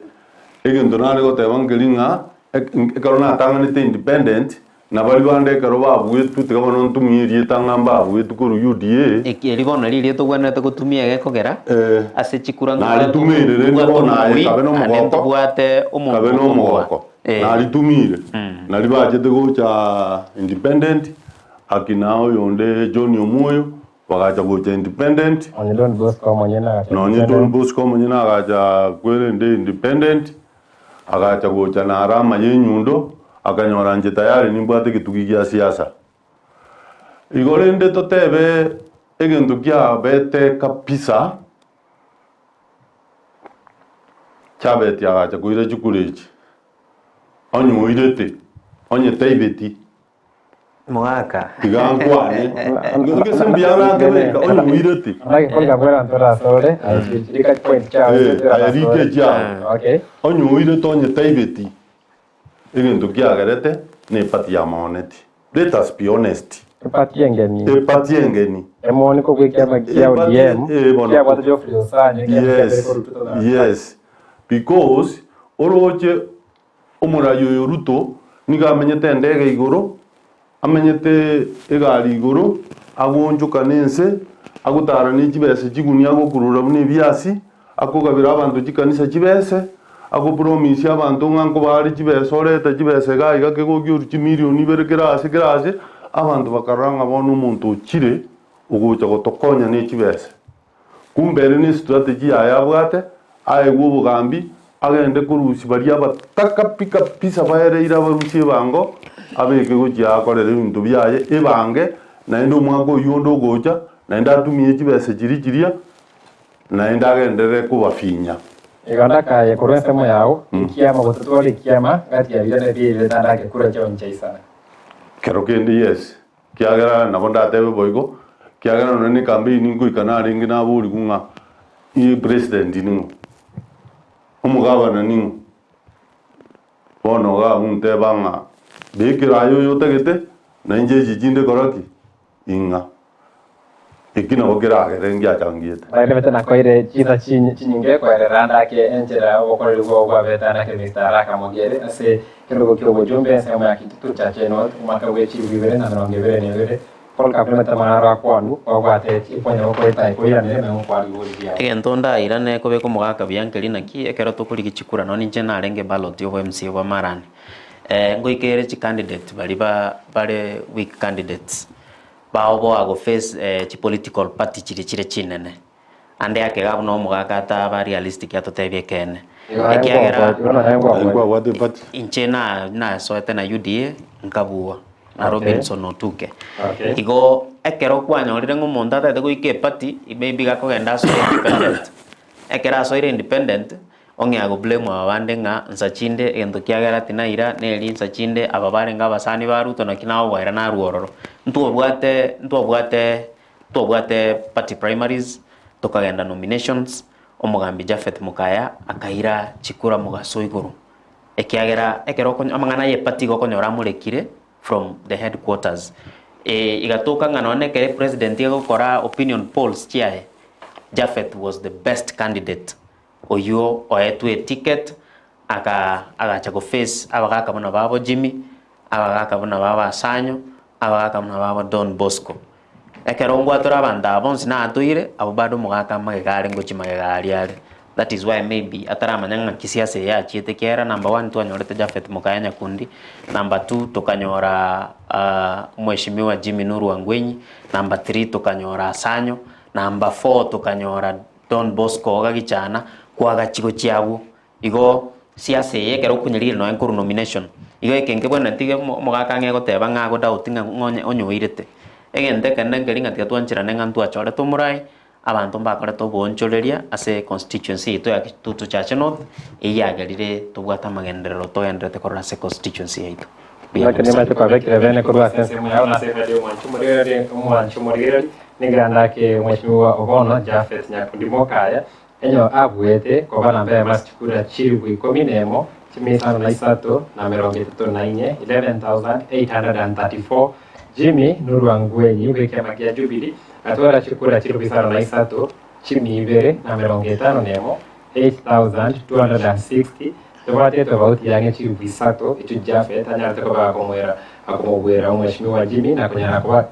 egento nare goteba nkeri ng'a, ek- ekero natang'anete independent, Na baria bande ekero babuetwe, tiga bono ntumie erieta ng'a mbabuetwe korwa UDA. Eki eri bono riria togwenerete gotumia egekogera Eh, ase chikura naritumire rende ntobwate bono aye omobui kabe naende nomogoko, ntobwate omonto kabe okobua. nomogoko. Eh. Naritumire, nari bachete gocha independent, akina oyonde John Omwoyo, bagacha gocha independent, Onye Don Bosco omonyene agacha nonye Don independent. Bosco omonyene agacha kwerende independent, Agacha gocha naro amaya enyundo, akanyora inche tayari nimbwate egetugi gia siasa. Igo rende totebe egento kiabete kabisa, Chabeti agacha koira chikura echi, onye oirete, onye taibeti. Mogaka. Tiga nkwane, gese mbuya nankebeka, onye oirete. Naki korika bwera ntore ase ore, aye rika point chiao Eh, ntore aye ase rika ore. echiao. Okay. Onye oirete onye taibeti, egento kiagerete na epati ya maoneti. Let us be honest. Epati engeni. Epati engeni. Emoni kobua ekiama kia Epati- ODM, eh, bono. kiabwate Geoffrey Osanya, ekiama kia Yes, Mbere Ruto na- yes. Because oroche Omoraia oyo Ruto nigo amenyete endege igoro, amenyete egari igoro, agoonchoka nense, agotara ne chibesa chigunia agokurura buna ebiasi, akogabera abanto chikanisa chibese, agopromisia abanto ng'a nkobare chibesa orete chibesa iga iga kegokia orue chimilioni ibere kera ase kera ase, abanto bakarora ng'a bono omonto ochire ogocha gotokonya ne chibesa. Kumbe ere nestrategy yaye abwate, aegwe obogambi, agende korusia baria abataka pi kabisa baereire abarusie ebango, abeke gochia akorere ebinto biaye ebange, naende omwaka oyio onde ogocha, naende atumie chibesa chiria chiria, naende agenderere kobafinya. Igo ndakaye korwa ensemo yao, ekiama gose tware ekiama gati ya biria na ebiya ebi tandake kura chiao inche isana. Kero kende yes, Ekiagera nabo ndatebe boigo, ekiagera nonya ne campaign nkoika narenge naborigwe ng'a i president ning'o, omogavana ning'o, bono iga abwo nteba ng'a bekera aye oyo otagete, na inche echi chinde kora ki? Ing'a. Eki nabo keragere ngiachangiete. Narebete nakoire chinsa chinyinge koerera ndake enchera obokoreri bwao bwabete andake Mister Araka Mogere ase ekerogo ki'obochumbe ensemo ya Kitutu Chache North omwaka bwe chilifu ibere na emerongo ebere na ebere. Paul Kabwemete amang'ana aro akwanu kwabwate kwanya gokoeta ekoiranere na gokwaa ribori riao. Egento ndairane kobeka omogaka buya nkeri naki ekero tokorigia chikura nonye ninche narenge ballot ya obo MCA bwa Marani, ngoika ere chicandidate baria ba bare weak candidates. Baoboa go face chipolitical party chiria chire chinene. Ande ake iga buna omogaka ataba realistic atotebie ekeene. Ekiagera Nkwabwate party. inche na nasoete na UDA nkabua na Okay. Robinson Otuke. Okay. Igo ekero kwanyorire ng'a omonto atagete goika eparty, maybe iga akogenda asoe independent. Ekero asoire independent, Ong'ea go blame aba bande ng'a nsa chinde egento kiagera tinaira neri nsa chinde aba barenge abasani ba Ruto naki naoboera narwe ororo. Ntwobwate ntwabwate. Twabwate party primaries, tokagenda nominations, omogambi Japheth Mokaya akaira chikura mogaso igoro. Ekiagera ekero okonyo amang'ana ya eparty igo okonyora amorekire from the headquarters. Igatoka ng'a nonye ekero epresident egokora opinion polls chiaye, Japheth was the best candidate oywo oetwe eticket aka agacha go face abagaka buna babo Jimmy, abagaka buna babo Asanyo, abagaka buna babo Don Bosco. Ekero ngwatore abanto aba bonsi natoire, abwo bado omogaka amagega are ngochia magega aria are. That is why maybe ataramanya ng'a kisiasa eye yachiete ekiagera number one twanyorete Japhet Mokaya Nyakundi, number two tokanyora Mheshimiwa Jimmy Nuru Wangwenyi, number three tokanyora Asanyo, number four tokanyora Don Bosco Ogagichana, kwagachi gochia abwo. Igo siasa eye ekero okonyarigereria nonya nkorwa nomination, igo eke nkebwenereti iga omogaka ang'e goteba ng'a ago doubt ng'a ng'onye onyoirete. Egento ekenene nkeri ng'a tiga twancherane ng'a ntwachorete omorai, abanto mbakorete oboonchoreria ase econstituency yaito ya Kitutu Chache North, eyio yagerire tobwate amagenderero togendererete korora ase econstituency yaito. Mbuya Naki mono sana. nimanyete kwabekire bene korwa ase ensemo yao na ase efredi omwanchi omorigereria omwanchi omorigereria, nigo ndake Mheshimiwa Obono Japhet Nyakundi Mokaya Enyo abuete koba namba eyemo ase chikura chilifu ikomi nemo, chimia isano na isato, na emerongo etato na inye, 11,834. Jimmy Nurwangwenyi bw'ekiama kia Jubilee atwara chikura chilifu isano na isato, chimia ibere, na emerongo etano nemo, 8,260. Tobwate etobauti y'ang'e chilifu isato echio Japhet anyarete koba akomoera akomobuera Omweshimiwa Jimmy na konyara koba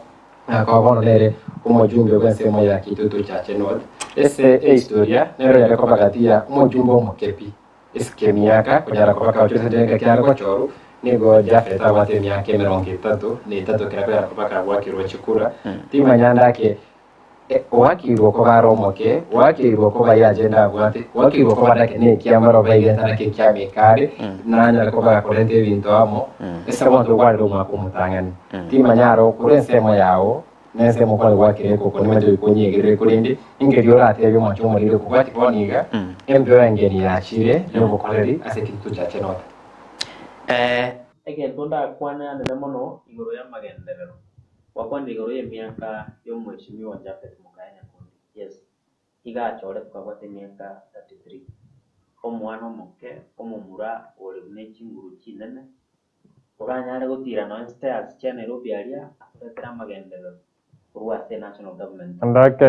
Nakoba bono nere omojumbe bw'ensemo ya Kitutu Chache North. Ase ehistoria nero yare koba gati ya omojumbe omoke pi esike emiaka konyara koba kaochorete engaki are gochorwa nigo Japhet abwate emiaka emerongo etato na etato kera konyara koba kagwakirwe chikura. Timanya ndake oakirwe koba are omoke, oakirwe koba ye agenda abwate, oakirwe koba ndake nekiamara oba egento naki ekiameka are nanyare koba gakorenta ebinto amo ase bono togwarire omwaka omotang'ani. Timanya aro korwa ensemo yao, na ensemo kware gwakera ekoko nimanyete goika onyegerere, korende inkeria oratebie omwancho omoriri okobwatia bono iga, embeo engeni yachire yobokoreri ase ekitutu chia Chenota. Egento ndakwane anene mono igoro y'amagenderero, gwakwanire igoro y'emiaka y'omweshimiwa Japhet Mokaya Nyakundi, yes, iga achoretwe kabwate emiaka 33, omwana omoke omomura ore buna echinguru chinene, Oranyare gotiira nonya stairs chia Nairobi aria atoretere amagenderero korwa ase national government. Ndake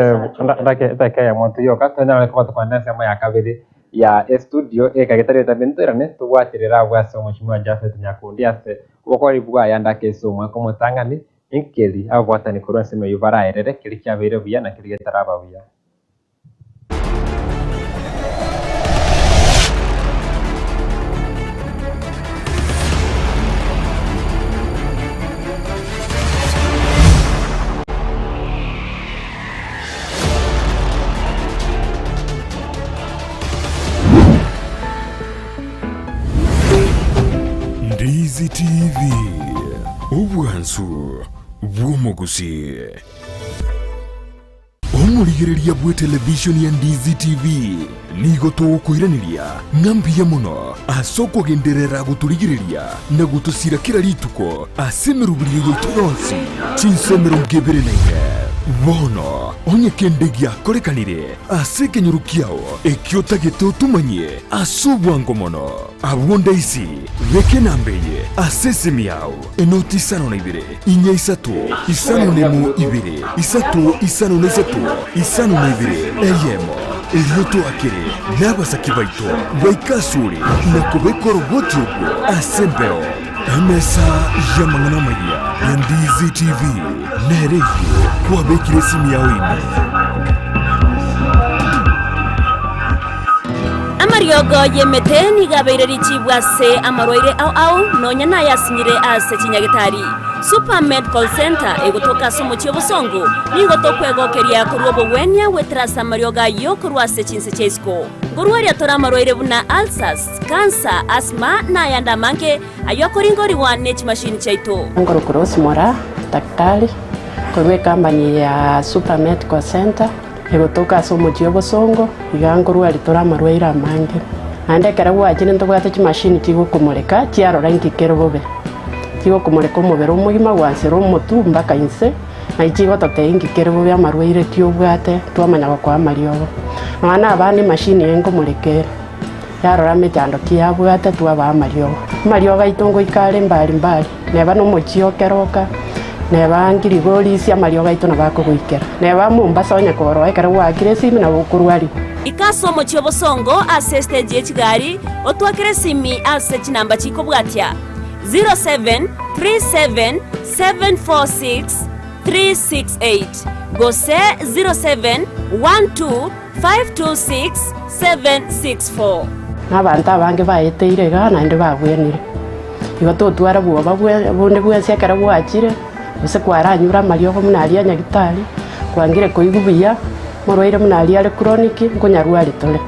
ndake etake eyemo toyoka tonyare koba tokwana ensemo ya kabere ya estudio ekagete reta ntoirane tobwaterere abwo ase omweshimiwa Japhet Nyakundi ase obokori bwaye ndake ase omwaka omotang'ani nkeri ababwatani korwa ensemo eyio baraerere keri kiabeire buya na keri getaraba buya. Ndizi TV, obwansu bw'omogusii. Omorigereria bw'etelevishoni ya Ndizi TV nigo togokoiraneria ng'a mbuya mono ase okogenderera gotorigereria na gotosira kera rituko ase emeroberio yaito yonsi chinsa emerongo ebere na ine. Bono onye kende giakorekanire ase ekenyoro kiao ekio otagete otomanyie ase obwango mono, abwo ndaisi beka enamba eye ase esimi yao. Enoti isano na ibere, inya isato, isano nemo ibere, isato isano na isato, isano na ibere, eyemo. Erio toakere nabasake baito baike asore na kobeka oroboti orwo ase embeo. Emesa y'amang'ana amayia ya Ndizi TV nere eyio kwabekire esimi yao ime. Amariogo y'emete nigo abeire richibu ase amarwaire ao ao, nonya nayasinyire ase chinyagetari. Super Medical Centre egotoka ase omochie obosongo, nigo tokwegokeria korwa obogwenia goetera ase amariogo ayio korwa ase chinse chia isiko. Nkorwaria tore amarwaire buna ulcers, cancer, asthma na ayande amange ayio akoringorigwa ne chimashini chiaito. Nkorokwa Rose Moraa, daktari, korwa ecompany ya Super Medical Centre. Egotoka ase omochie obosongo, iga nkorwaria tore amarwaire amange. Naende ekero gwachire ntobwate chimashini chigokomoreka chiarora inki kere bobe. Chigokomoreka omobere omogima gwansera omotwe mpaka inse. Naki chigototebia inki kere bobe amarwaire ki obwate, twamanya gokoa amariogo. Nonya na abana emashini eye nkomoreka ere, yarora mechando ki yabwate twabaa amariogo. Amariogo aito ngoika are mbari mbari, neba na omochie o Keroka, neba Ngirigorisi amariogo aito nabo akogoikera. Neba Mombasa onye koroa ekero gwaakire esimi nabo okorwariwa. Ika ase omochie o Bosongo ase estage ye chigari, otwakere esimi ase chinamba chikobwatia, 0737746368 gose 0712526764. Na abanto abange baeteire igaa naende babwenire. Igo totwara bwoba bonde bwensi ekero gwachire, gose kwaranyure amariogo buna aria a nyagitari, kwangire koigwa buya, morwaire buna aria are chronic, nkonyarwari tore.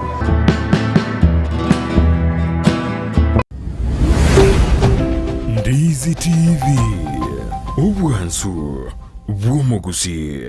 Ndizi TV, obwansu bw'omogusii.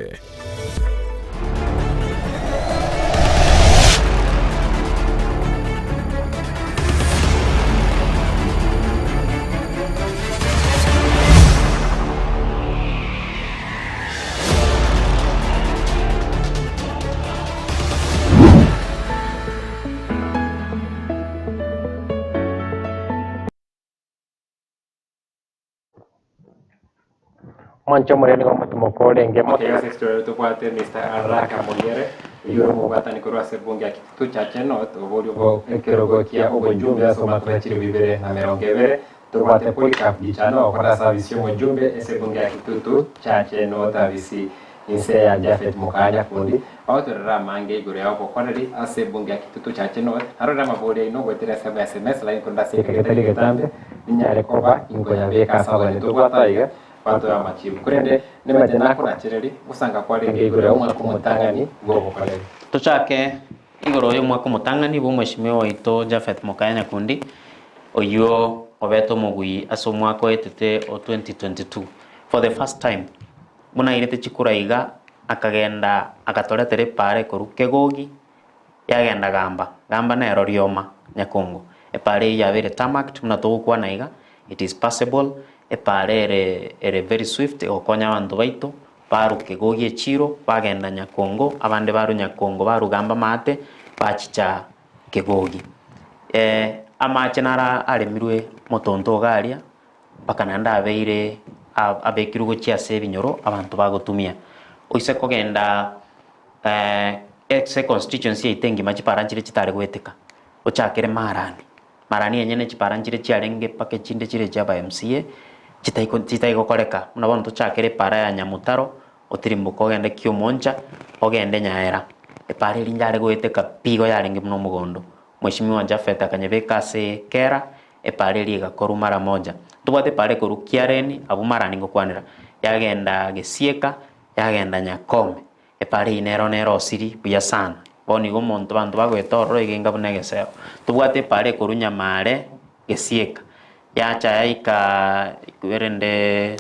Mwanche omorero nigo omotimoko orenge Ase estory tobwate Mister Araka Muriere, oyio ore omobwatani korwa ase ebunge ya Kitutu Chache North, oboria obo ekerogo kia obojumbe ase omwaka bwa chilifu ibere na emerongo ebere. Tobwate Polycarp Gichano okora ase afisi y'omojumbe ase ebunge ya Kitutu Chache North afisi Inse ya Jafeti mokaa Nyakundi, bagotorera amange igoro ya obokoreri ase ebunge ya Kitutu Chache North, narorere amabori aino goetera ensemo ya sms line korende ase egeka getari egetambe ninyare koba inkoyabeka ase abageni tobwate aiga batoe amachibu. Korende nimanyete nakonachereri gosanga kwarenge igoro ya omwaka omotang'ani bw'obokoreri. Tochake igoro y'omwaka omotang'ani bw'omweshimiwa oito Japheth Mokaya Nyakundi, oyio obete omogui ase omwaka oetete o 2022 for the first time. Buna airete chikura iga, akagenda agatoretera epaara ekorwa Kegogi, yagenda Gamba. Gamba nero rioma Nyakongo. Epaara eyio yabeire tarmacked buna togokwana iga, it is passable, epaara ere ere very swift egokonya abanto baito, barwa Kegogi echiro, bagenda Nyakongo, abande barwa Nyakongo barwa Gamba maate, bachicha Kegogi. Amache naro aremirwe motonto iga aria. Mpaka naende abeire abekirwe gochia ase ebinyoro abanto bagotumia. Oise kogenda ase econstituency yaito engima chipara nchire chitare goeteka, ochakere Marani, Marani enyene chipara nchire chiarenge mpaka echinde chire chia aba MCA, chitaiko chitaigokoreka. Buna bono tochakere epara ya Nyamutaro, otirimboke ogende Kiomoncha, ogende Nyaera. Epara eria yare goeteka pi igo yarenge buna omogondo. Mweshimiwa Japhet akanyebeka ase kera Epaara eria egakorwa mara moja. Ntobwate epaara ekorwa Kiareni, abwo Marani ngokwanera, yagenda Gesieka, yagenda Nyakome. Epaara eyio nero nerosiri buya sana. Bono igo omonto abanto bagoeta ororo iga enga buna egesero. Tobwate epaara ekorwa Nyamare, Gesieka, yacha yaika erende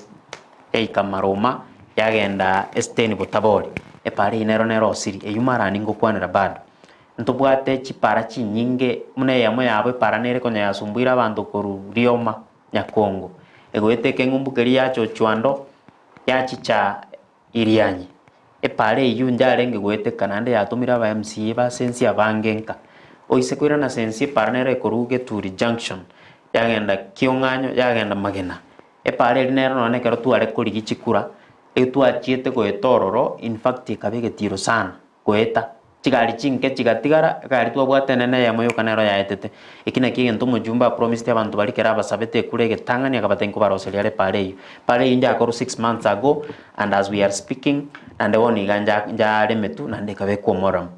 yaika Maruma, yagenda Esiteni Botabori. Epaara eyio nero nerosiri, eyio Marani ngokwanera bado. Ntobwate chipara chinyinge, buna eyemo yabo epara nere konya yasumbuire abanto korwa rioma Nyakongo, egoeta ekeng'umbu keria yacha Ochwando, yachicha Irianyi. Epara eyio njarenge goeteka naende yatomire aba MCA ba sensi abange nka. Oise koirana sensi epara nere ekorwa Geturi Junction, yagenda Kiong'anyo, yagenda Magena. Epara eria nero nonye ekero tware korigia chikura, etwachiete goeta ororo, in fact ekaba egetiro sana. Goeta. Chigari chinke chigatigara, egari twabwate enene eyemo yoka nero yaetete. Eki nakio egento omojumbe apromisete abanto baria ekero abasabete ekura egetang'ani akabatebia nkobaroseria are epara eyio. Epara eyio njakorwa 6 months ago and as we are speaking, naende bono iga nja njaremetwe naende ekabekwa omoramu,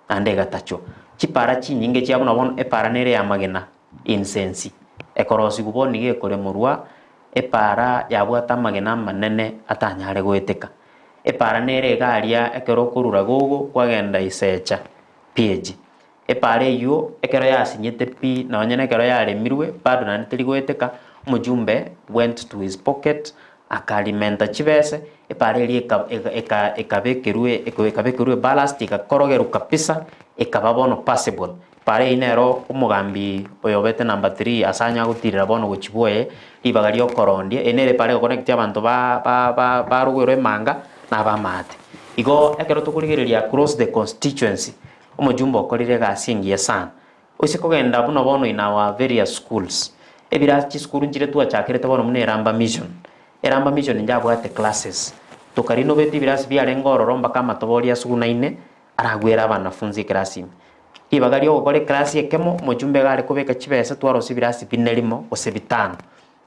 naende egatachwa. Chipara chinyinge chia buna bono epara nere ya amagena incense, ekorosigwa bono iga ekoremorwa, epara yabwate amagena amanene atanyare goeteka. Epaara nere iga aria ekero okorura gogo kwagenda isecha PAG. Epaara eyio ekero yasinyete pi nonye na ekero yaremirwe bado naende teri goeteka, omojumbe went to his pocket akarimenta chibese, epaara eria eka eka ekabekerwe ekabekerwa eballast egakorogerwa kabisa ekaba bono passable. Epaara eyio nero omogambi oyo obete number three ase anya gotirera bono gochia bwoye, ribaga riokorondia, eye nere epaara egoconnect abanto ba ba ba barogwerwa emanga. Na abamaate. Igo ekero tokorigereria across the constituency, omojumbe okorire egasi engiya sana. Oise kogenda buna bono in our various schools, ebirasi chisukuru nchire twachakerete bono buna Eramba Mission. Eramba Mission njabwate classes, tokarinobeti ebirasi biarenge ororo mpaka amatobori asugunaine aragwere abanafunzi ekerasi ime. Ribaga riogokora ekerasi ekemo, omojumbe iga are kobeka chibesa twarosia ebirasi bine rimo gose bitano.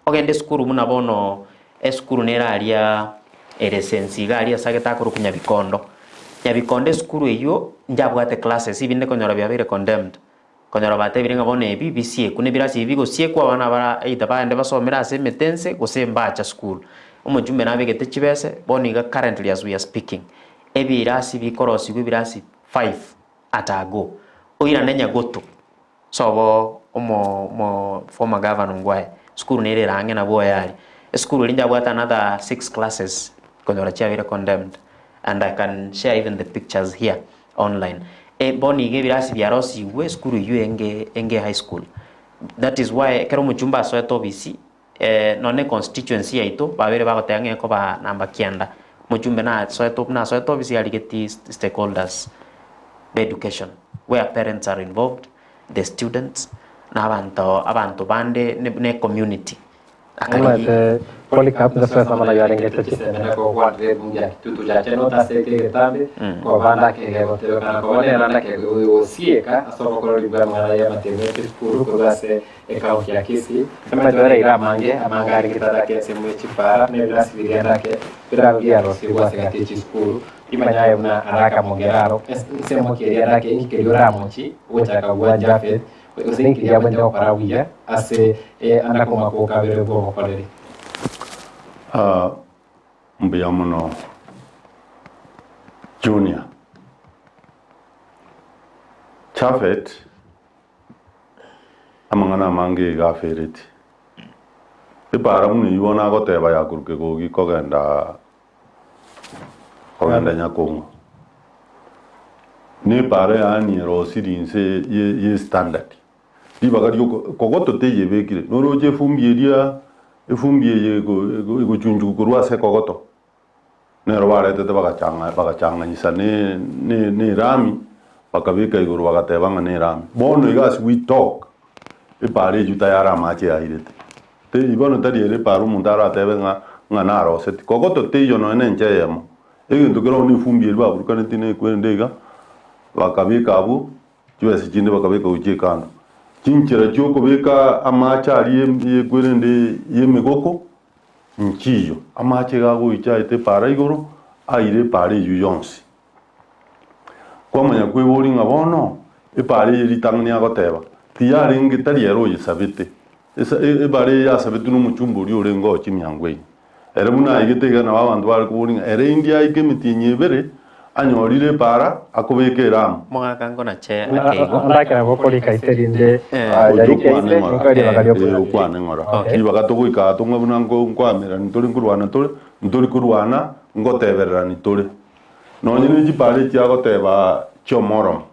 Ogende esukuru buna bono esukuru nere aria ere sensi iga aria ase agete akorokwa Nyabikondo. Nyabikondo esukuru eywo njabwate classes ebinde konyora biabeire condemned. Konyora batebire ng'a bono ebi bisiekwe na ebirasi ebi bigosiekwa abana bara either bagende basomere ase emete ense gose mbacha school. Omochumbe nabegete chibese bono iga currently as we are speaking ebirasi bikorosigwa ebirasi five at a go. Oirane Nyagoto. Sobo omo omo former governor Ongwae, esukuru nere ere ang'e nabwo oye aria. Esukuru eria njabwate another six classes konyora chiabeire condemned and I can share even the pictures here online. Eh, bono iga ebirasi biarosigwe esukuru eywo enge enge high school. That is why ekero omochumba asoete obisi nonye ne constituency yaito babeire bagoteba ng'a ekoba namba kianda. Omochumbe nasoete nasoete obisi arigetie stakeholders ba education where parents are involved, the students, na abanto abanto bande ne ne community. Akarigia. Omanyete Polycarp Nyasae ase amang'ana ayio arengete chisemi na kogwanera ebunge ya Kitutu Chache not ase eke egetambe, koba ndakege gotebekana koba nere ndakege gosieka ase obokoreri bw'amang'ana y'amatemo e chisukuru korwa ase Ecounty ya Kisii, Amato aira amange, amange arenge tata ake ensemo ye chipara, na ebirasi biria ndake birabe biarosigwe ase egati ye chisukuru. Timanya aye buna araka mogera aro, ensemo ki eria ndake, inki keria oramochi gochaka gwa Jafeth, gose inki keria abwenerete gokora buya ase ande komwaka o kabere bw'obokoreri. Mbuya mono Junior. Jafet. Amang'ana amange iga afereti. Epaara buna eyio bono agoteba ya korwa kegogi kogenda kogenda Nyakong'u. Na epaara yaani erosiri inse ye ye standard. Ribaga rioko kogoto teyebekire, noroche efumbi eria efumbi eye ego ego egochunchugu korwa ase ekogoto. Nero baretete bagachang'a bagachang'anyisa ne ne ne erami, bakabeka igoro bagateba ng'a nerami. Bono iga as we talk, epaara eyio tayare amache yairete. Tei bono tari ere epaara omonto aratebe ng'a ng'a naroseti. Kogoto teiyo nonya na enchera eyemo. Egento kere ororo na efumbi eria baburukanetie na ekwerende iga, bakabeka abwo, chibesa chinde bakabeka gochia ekando. Chinchera chiokobeka amache aria ye ekwerende ya emegoko, Nchiyo, amache iga agoicha aete epaara igoro, aire epaara eyio yonsi. Kwamanya kweboria ng'a bono, epaara eye ritang'ani agoteba, tiyarenge tari ere oyesabete. Esa epaara eye yasabetwe nomochumba oria orenge oo chimiango eye. Ere buna aigete iga nabo abanto bare koboria ng'a ere indi aike emetienyi ebere, anyorire epaara, akobeka eramu. Omogaka ngonache akeigo. Ndakera gokorika ise rinde Oyio okwane ng'ora, ee, okwane ng'ora. Ribaga togoika aa tong'we buna nko nkoamererani tore nkorwana tore, ntori korwana, ngotebererani tore. Nonye ne chipara echi agoteba chi'omoromo.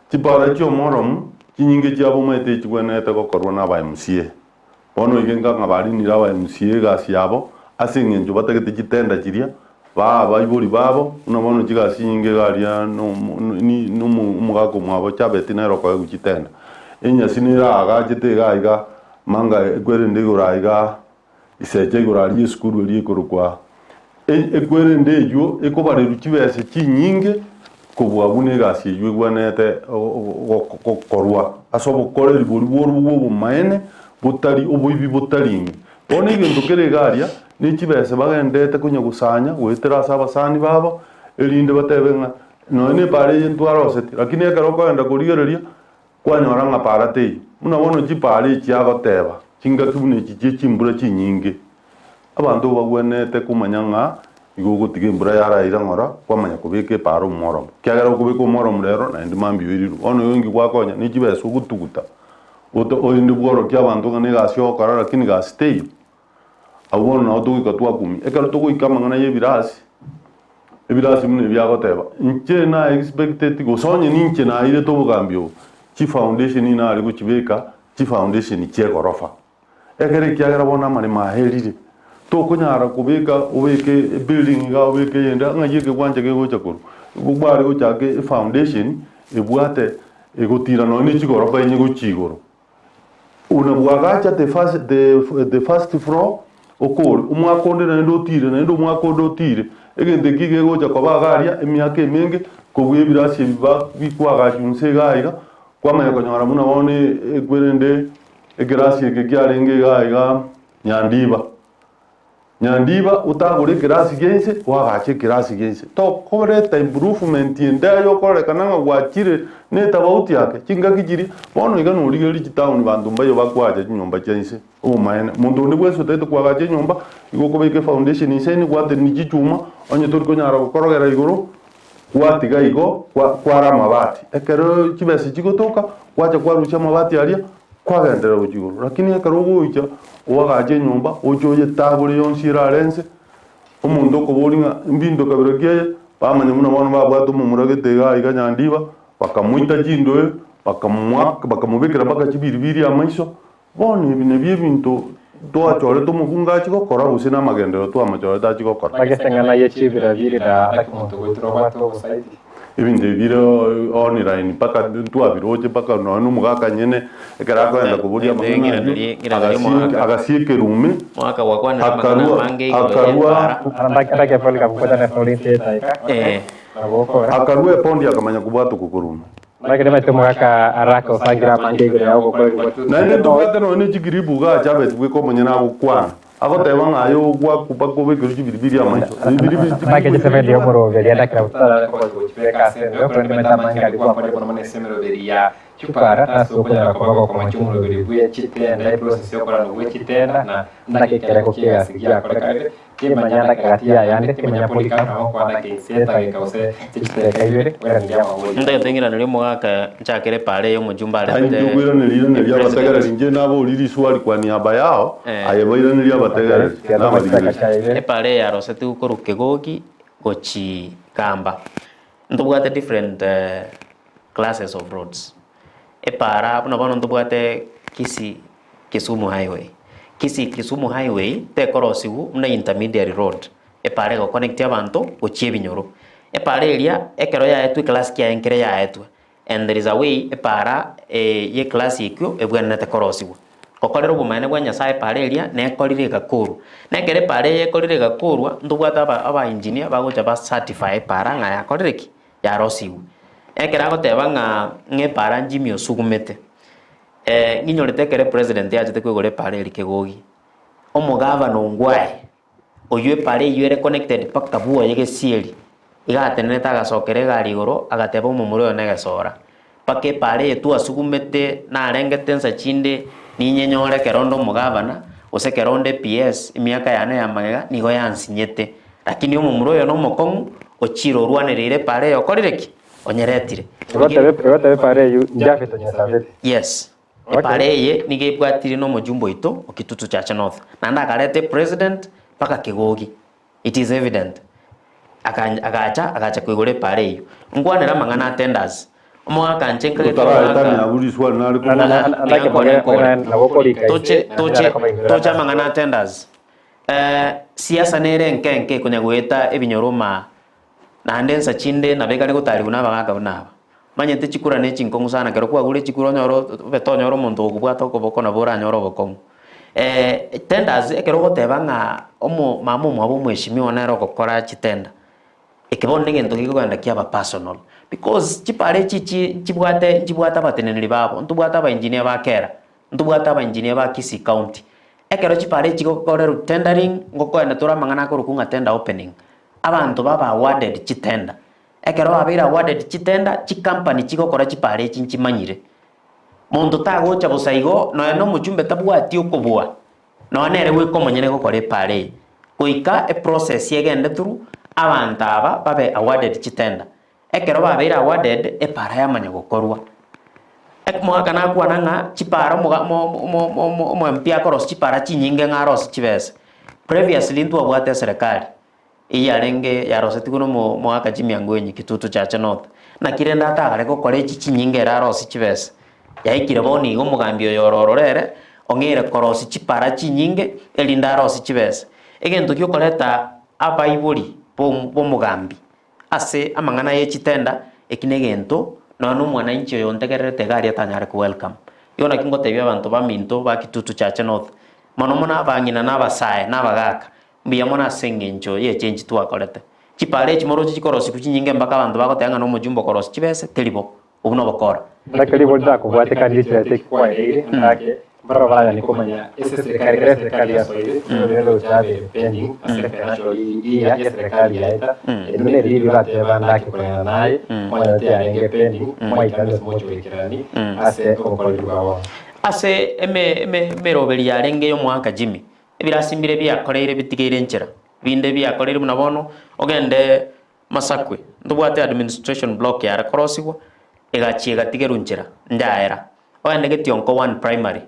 Chipara chi'omoromo, chinyinge chiabo omanyete echigwenerete gokorwa na aba MCA. Bono iga enka ng'a barinire aba MCA egasi yabo, ase eng'encho batagete chitenda chiria, baa abaibori babo, buna bono chigasi chinyinge iga aria na omogaka omwabo Chabeti nere okoegwa chitenda. Enyasi nere aagachete iga iga, manga ekwerende igoro aiga, isecha igoro aria esukuru eria ekorokwa ekwerende eywo ekobarerwa chibesa chinyinge kobua buna egasi eywo egwenerete gokorwa ase obokoreri boria bworobwo bwa obomaene botari oboibi botari ime. Bono egento kere iga aria, ne chibesa bagenderete konya gosanya goetera ase abasani babo, erinde batebe ng'a nonya na epaara eye ntwaroseti, lakini ekero okogenda korigereria, kwanyora ng'a paara teiyo. Buna bono chipaara echi agoteba, chingaki buna echi chie chimbura chinyinge, abanto bagwenerete komanya ng'a igo ogotiga embura yaraira ng'ora, kwamanya kobeka epaara omworomo. Ekiagera okobeka omworomo rero, naende mambia oirirwe. Bono igo inki gwakonya? Ne chibesa ogotuguta, ote orinde bworokie abanto ng'a negasi ogokora lakini gasi teiyo. Abwo bono nabo togoika twakumia. Ekero togoika amang'ana ya ebirasi, ebirasi buna ebi agoteba, inche na expecteti gose onye ninche nairete obogambi obo, chifoundation nare gochibeka, chifoundation chia egorofa. Ekero ekiagera bono amaremo aerire. Tokonyara kobeka obeke ebuilding iga obeke eyende ng'ai ekegwancha kegocha korwa. Igo kware gochaka efoundation ebwate egotira nonye ne chigorofa enye gochia igoro. Buna bwagacha the first the the first floor okore, omwaka onde naende otire naende omwaka onde otire, egento eki kegocha koba iga aria emiaka emenge kobua ebirasi ebi ba bikwagachwa inse iga iga, kwamanya konyora buna bono ekwerende ekerasi eke kiarenge iga iga Nyandiba. Nyandiba otagore ekerasi gia inse, oagache ekerasi gia inse. Tokoreta improvement ende aye okorekana ng'a gwachire na etabauti yake, chingaki chiria, bono iga norigereria chitown banto mbayo bakoacha chinyomba chia inse, obomaene. Monto onde bwensi otagete koagacha enyomba, igo okobeka efoundation inse ime gwatenenia chichuma, onye tori konyara gokorogera igoro, gwatiga igo, kwa kwara amabati. Ekero chibesa chigotoka, gwacha kwarusia amabati aria, kwagenderera gochia igoro. Lakini ekero ogocha oagache enyomba, oche oyetagore yonsi erare nse, omonto okoboria ng'a mbinto kabira ki eye, bamanya buna bono babwate omomura gete igaa iga nyandiba, bakamoita chindoe, bakamoaka bakamobekera mpaka chibiribiri amaiso, Bono ebi nabio ebinto twachorete omobunge achie gokora, gose namagenderero twamachorete achie gokora. Nagese ng'ana ye chibira biri na naki omonto goetera obwate obosaidi. Ebinto ebi bire online mpaka ntwabiroche mpaka nonya na omogaka nyene ekero akoenda koboria amang'ana ayio, agasie agasie ekerume, Mwaka gwakwanera amang'ana akarua amange igoro akarua y'epaara. Ndake Polycarp kwatana tori nse Eh. Nabo okora. akarua epondi akamanya kobwata okokorume. Naki nimanyete omogaka arake osangire amange igoro yao gokorerigwa. Naende ntobwate nonya ne chigiribu igaa Jabesi bweka omonyene agokwana, agoteba ng'a aye ogwakuba kobekerwe chibiribiri amaiso. Ebiribiri Naki chigiribu chisemi omoroberio ndakira gotara gochibeka ase embeo, korende nimanyete amange aria gwakore mono mono ase emeroberi ya chipara ase okonyara koba gokomochia omoroberi bwe chitenda eprocess yokorana bwe chitenda na ndake ekerego ki'egasi giakorekanire Timanya ndake gati y'ayande, timanya Polycarp nabo nkwana inse etageka gose chidakika ibere, oiranerie amabori. Ntagete ng'iranerie omogaka nchakere epara eye omojumbe Aye arete inche okoiraneria iraneria epresident. abategereri inche naborie riswali kwa niaba yao, Eh. aye bairanerie abategereri nabarigereria. Epara eye yarosetigwe korwa Kegogi gochi Kamba. Ntobwate different classes of roads. Epara buna bono ntobwate Kisii Kisumu highway. Kisii Kisumu highway tekorosiwu buna intermediary road, epara ego connect abanto gochia ebinyoro. Epara eria ekero yaetwe eclass kiaye nkere yaetwe and there is a way epara ye eclass ekio ebwenerete korosiwa. Gokorera obomaene bwa Nyasaye epara eria nekorire egakorwa. Na ekero epara eye ekorire egakorwa, ntobwate aba aba engineer bagocha ba certify epara ng'a yakorire ki? Yarosiwe. Ekero agoteba ng'a ng'a epara Jimmy osugumete, Ng'inyorete ekero epresident yachete koigora epara eria Kegogi, omogavana Ongwae, oywo epara eywo ere connected mpaka bwoye gesieri, iga atenenete agasokera egari igoro agateba omomura oyo negesora. Mpaka epara eye twasugumete narengete nsa chinde ninyenyore ekero onde omogavana, gose ekero onde PS, emiaka yane ya magega nigo yansinyete. Lakini omomura oyo nomokong'u, ochire orwanereire epara eye okorire ki? Onyeretire. Egoteba epara eyio Jafet onyesabete. Yes. Epara eye nigo ebwatire na omojumbe oito o Kitutu Chache North. Naende akareta epresident mpaka Kegogi. It is evident. Aka agacha agacha koigora epara eyio. Nkwanere amang'ana a tenders. Omogaka inche nkagete Otaraetania omogaka abwo riswali nare Na- na- koboria. na- Tiga nkore nkore. Nabo okorika Toche ise, toche nabo kobaigwera toche ase. amang'ana a tenders. Siasa nere enke enke ekonya goeta ebinyoro maa Naende ensa chinde nabo ekare gotarigwa na abagaaka buna aba. Manyete chikura ne chinkong'u sana, ekero kwagure chikura onyore obe tonyora omonto ogokobwata okoboko nabo oranyore obokong'u. Tenders ekero ogoteba ng'a omo mama omwabo omweshimiwa nere ogokora chitender, eke bono na egento gekogenda kiaba personal, because chipara echi chi nchibwate nchibwate abateneneri babo, ntobwate abaengineer ba kera, ntobwate abaengineer ba Kisii county. Ekero chipara echi chigokorerwa tendering, ngokoenda tore amang'ana akorokwa ng'a tender opening. Abanto baba awarded chitender. Ekero babeire awarded chitender, chicompany chigokora chipara echi nchimanyire. Monto tagocha bosa igo, nonya na omochumbe tabwati okobua, nonya nere goika omonyene gokora epara eye. Goika eprocess egende through, abanto aba babe awarded chitender. Ekero babeire awarded, epara yamanya gokorwa. Omogaka nakwana ng'a chipara omoga omo omo omo omo MP akorosia chipara chinyinge ng'a arosie chibesa. Previously ntwabwate eserekari, eyio yarenge yarosetigwe na omo omogaka Jimmy Angwenyi Kitutu Chache North. Naki rende atagare gokora echi chinyinge ere arosie chibesa. Yaikire bono iga omogambi oyo ore ororo ere, ong'eire korosia chipara chinyinge, erinde arosie chibesa. Egento giokoreta abaibori b'omogambi ase amang'ana ye chitenda, eki negento nonya na omwananchi oyo ontegererete iga aria atanyare ko welcome. Igo naki ngotebia abanto baminto ba Kitutu Chache North, mono mono abang'ina na abasae na abagaka, mbuya mono ase eng'encho ye echange twakorete. Chipara echi moroche chikorosigwa chinyinge mpaka abanto bagoteba ng'a nomojumbe okorosia chibese, teri bo. Obwo nobokora. Ndake ribo ritakobwatekana richirete eki kwaereire, ndake mbarabwo baraganie komanya ase eserekari ekero eserekari yasoire, nigo rire roche yabeire pending ase financial year ya eserekari yaeta, erio nere riria orateba ndake koreng'ana naye, mwanyora tiyarenge pending, mwaikaranire ase moche goikerani ase obokoreri bwa bono. Ase eme eme emeroberi yarenge y'omwaka Jimmy, ebirasi mbire biakoreire bitigeire enchera, binde biakoreire buna bono, ogende Masakwe, ntobwate administration block yare korosigwa, egachia egatigerwa nchera, njaera. Ogende Getionko one primary,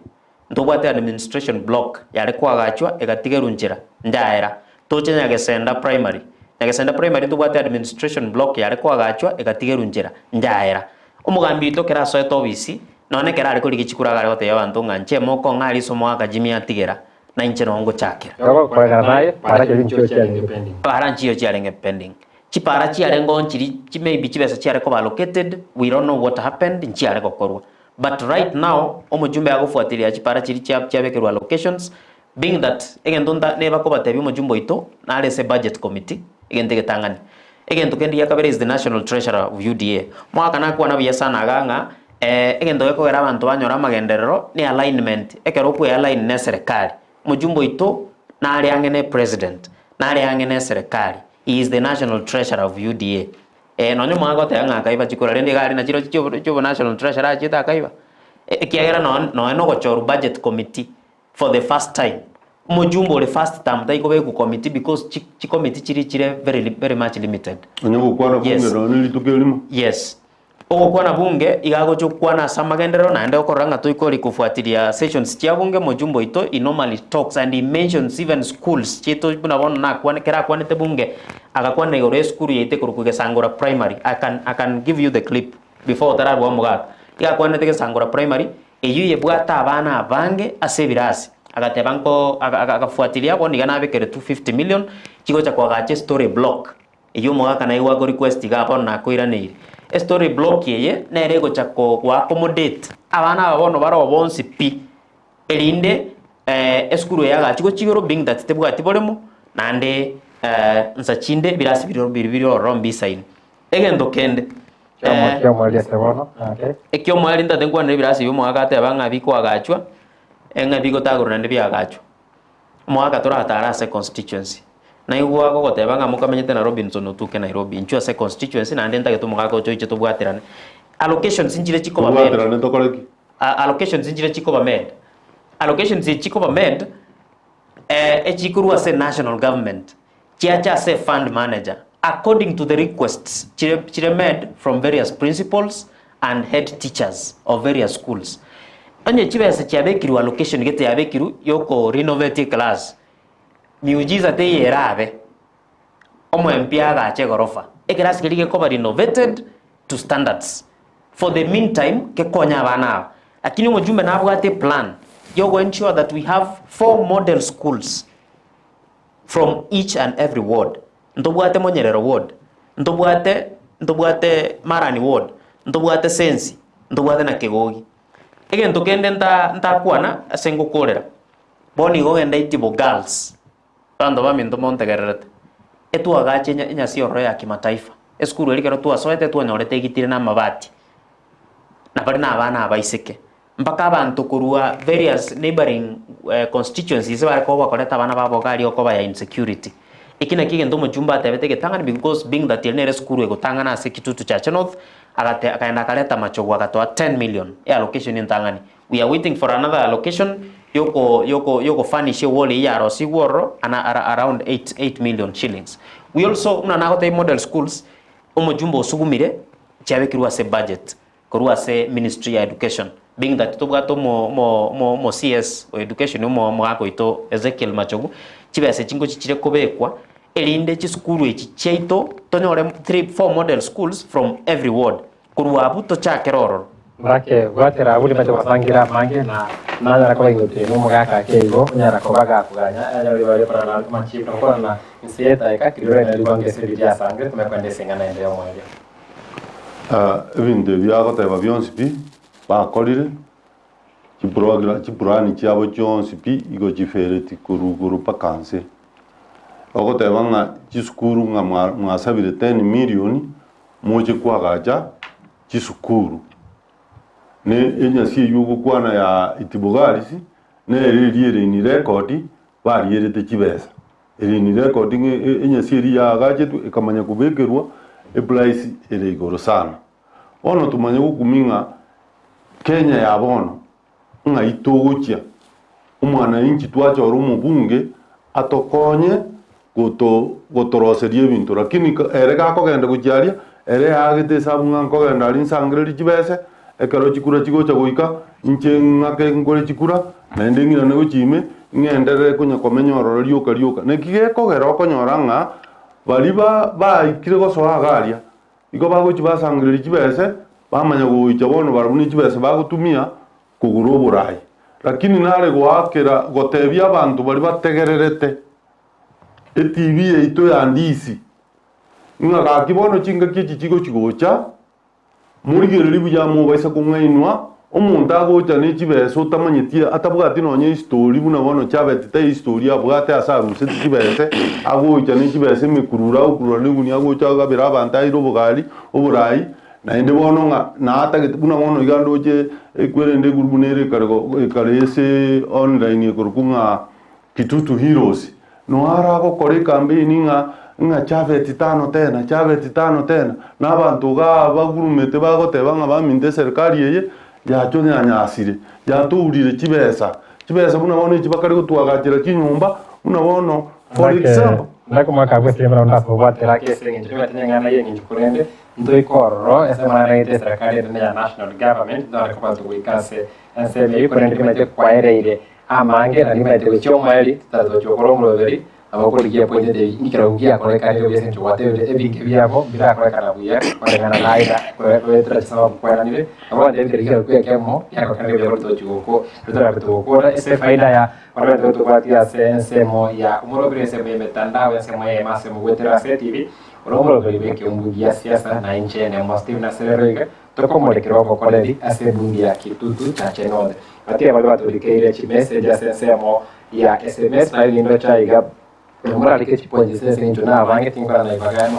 ntobwate administration block yare koagachwa egatigerwa nchera, njaera. Toche Nyagesenda primary, Nyagesenda primary ntobwate administration block yare koagachwa egatigerwa nchera, njaera. Omogambi oito ekero asoete ofisi, nonye ekero are korigia chikura iga are gotebia abanto ng'a inche mokong'a aria ase omogaka Jimmy atigera, na inche noo ngochakera. Togokorera naye, para chiria nchiyo chiarenge pending. Para nchiyo chiarenge pending. Chipara chiarenge oo nchiri chi maybe chibesa chiare koba allocated, we don't know what happened, nchiare gokorwa. But right now, omojumbe agofuatilia chipara chiria chia chiabekerwa allocations, being that egento nta neba kobatebia omojumbe oito, nare ase budget committee, egento egetang'ani. Egento kende gia kabere is the national treasurer of UDA. Omogaka nakwana buya sana igaa ng'a egento gekogera abanto banyore amagenderero ne alignment, ekero okwe align ne eserekari. Omojumbe oito nare ang'e ne president, nare ang'e ne eserekari, he is the national treasurer of UDA. Nonye omogaka goteba ng'a akaiba chikura rende iga aria nachirochio chio chiobo national treasurer achiete akaiba. Ekiagera nonye nonye na ogochorwa budget committee for the first time, omojumbe ore first term taikobekwa committee because chi chicommittee chiria chire very very much limited. Onye gokwana bunge Yes. nonya rituko erimo. Yes. Ogokwana bunge iga agocha okwana ase amagenderero naende okorora ng'a toikori kofuatilia sessions chia bunge mojumbe oito he normally talks and he mentions even schools chiaito buna bono nakwane kera akwanete bunge agakwana igoro ya esukuru yaito ekorokwa Gesangora Primary I can, I can give you the clip before otararwa omogaka. Iga akwanete Gesangora Primary Eyio yebwate abana abange ase ebirasi. Agateba nko aga aga agafuatilia bono iga nabekere 250 million chigocha koagacha estory block. Eyio omogaka naigwa ako request igaa bono nakoiraneire. Estory block eye nere egocha ko go accommodate abana aba bono bare oo bonsi pi, erinde esukuru eye agachi gochia igoro being that tebwati boremo, naende nsa chinde ebirasi bire biri bire ororo mbisaine. Egento kende, Kiamo ki'omoerio ase bono, ake. Eki'omoerio ntate nkwanere ebirasi ebi omogaka ateba ng'a bikoagachwa, ng'a bigotagorwa naende biagachwa. Omogaka toratare ase constituency. Naigwa gogoteba ng'a mokamenyete na Robinson Otuke Nairobi, inchuo ase constituency naende ntagete omogaka oche oiche tobwaterane. Allocations nchire chikoba made. Tobwaterane tokore ki? Allocations nchire chikoba made. Allocations echi chikoba made, echikorwa ase national government. Chiacha ase fund manager according to the requests chire chire made from various principals and head teachers of various schools. Onye chibesa chiabekirwe allocation gete yabekirwe yoko renovate eclass, miujiza teiyo erabe, omo MP agache egorofa, ekerasi keria gekoba renovated to standards. For the meantime gekonye abana aba. Lakini omojumbe nabwate eplan yogo ensure that we have four model schools. From each and every ward, ntobwate Monyerero ward, ntobwate ntobwate Marani ward, ntobwate Sensi, ntobwate na Kegogi. Egento kende nta ntakwana ase ngokorera, bono igo ogenda Itibo girls, abanto baminto montegererete, etwagache enya enyasi ororo ya kimataifa, esukuru eria ekero twasoete twanyorete egitire na amabati, na baria na abana abaiseke. Mpaka abanto korwa various neighbouring constituencies bare koba bakoreta abana babo iga aria okoba ya insecurity. Eki nakio egento omochumba atebete egetang'ani because being that eri nere esukuru egotang'ana ase Kitutu Chache North, agate akaenda akareta amachogu agatoa 10 million e allocation entang'ani. We are waiting for another allocation yoko yoko yoko furnish ewall eyio yarosigwe ororo ana ara around 8 8 million shillings. We also buna nagotebia model schools, omochumba osugumire chiabekirwe ase budget. Korwa ase ministry ya education being that tobwate omo omo omo omo CS o education omo omogaka oito Ezekiel Machogu, chibesa echi ngochi chire kobekwa erinde chisukuru echi chiaito tonyore three, four model schools from every ward. Korwa abwo tochakere ororo. Mbake bwatera abwo nimanyete gosangera amange na nanyara koba ingotere nomogaka ake igo onyara koba gakoganya anyare ribaga riokorana na amachief na gokorana inse yetaeka rirorio naende ribange ase riria riasangire tomanye kogenda ase eng'ana ende yomoerio. Ebinto ebi agoteba bionsi pi, bakorire, chiprogra chipurani chiabo chionsi pi igo chifereti korwa igoro mpaka nse. Ogoteba ng'a chisukuru ng'a mwa mwasabire ten million, moche koagacha chisukuru, ne enyasi eywo ogokwana ya Itibogaris, nere eria ere in record, barierete chibesa. Ere in record ng'a enyasi eria yaagachetwe ekamanya kobekerwa eprice ere igoro sana. Bono tomanye gokumia ng'a Kenya ya bono, ng'ai togochia, omwananchi twachora omobunge atokonye goto gotoroseria ebinto lakini ere gakogenda gochia aria, ere eagete esabu ng'a nkogenda aria nsangererie chibese, ekero chikura chigocha goika, inche ng'ake nkore chikura, naende ng'irane gochia ime, ng'enderere konya komenya ororo rioka rioka. Naki gekogera okonyora ng'a baria ba baikire gosoa iga aria, Igo bagochia basangereria chibese, bamanya gocha bono barabwo ne chibese bagotumia kogora oborai. Lakini nare goakera gotebia abanto baria bategererete etibi yaito ya ndisi, ng'a gaki bono chingaki echi chigochi gocha, morigererie buya mobaisa kong'ainwa, omonto agocha ne chibesa otamanyeti atabwati nonye history buna bono Chabeti tai history abwate ase aruseti chibese, agocha ne chibesa emekurura agokurura na egunia agocha agabera abanto aire obogari oborai, naende bono ng'a natagete buna bono iga ndoche ekwerende eguru buna ere ekare go ekare ase online ekorokwa ng'a Kitutu Heroes, noyo aragokora ekampeini ng'a ng'a Chabeti tano tena, Chabeti tano tena, na abanto igaa bagurumete bagoteba ng'a baminto eserikari eye yachonyanyasire, yatourire chibesa, chibesa buna bono echi bakare gotwagachera chinyomba, buna bono for example. Naki omwaka bw'esegi emerongo ase obwatera ake ase eng'encho tobwate neng'ana y'eng'encho korende ntoike ororo ase amang'ana aito eserekari ere neya national government ntonyare koba togoika ase ensemo eyio korende timanyete kwaereire amange na nimanyete gochia omoerio titatochia gokora omoroberi nabo okorigia epoint ete inki kerogo giakorekanire buya ase eng'encho gwatebire ebinge biabo mbirakorekana buya koreng'ana na aidha goetera chisababu kweranire nabo gwatebire keria kerogo ekemo giakorekanire buya koritochia goko torabe togokora ase efaida ya Barabwo nigo tobwatie ase ensemo ya omoroberi, ensemo y'emetandao, ensemo y'eema ase omogwetero ase etibi, ore omoroberi bw'ekeumbu gia siasa, na inche nemo Stephen ase rero iga tokomorekera obokoreri ase ebunge ya Kitutu Chache North. Gati ya baria batorikeire chimessage ase ensemo ya sms naye nindoche aiga morarike chipoints ase engencho nabange tinkora na ibaga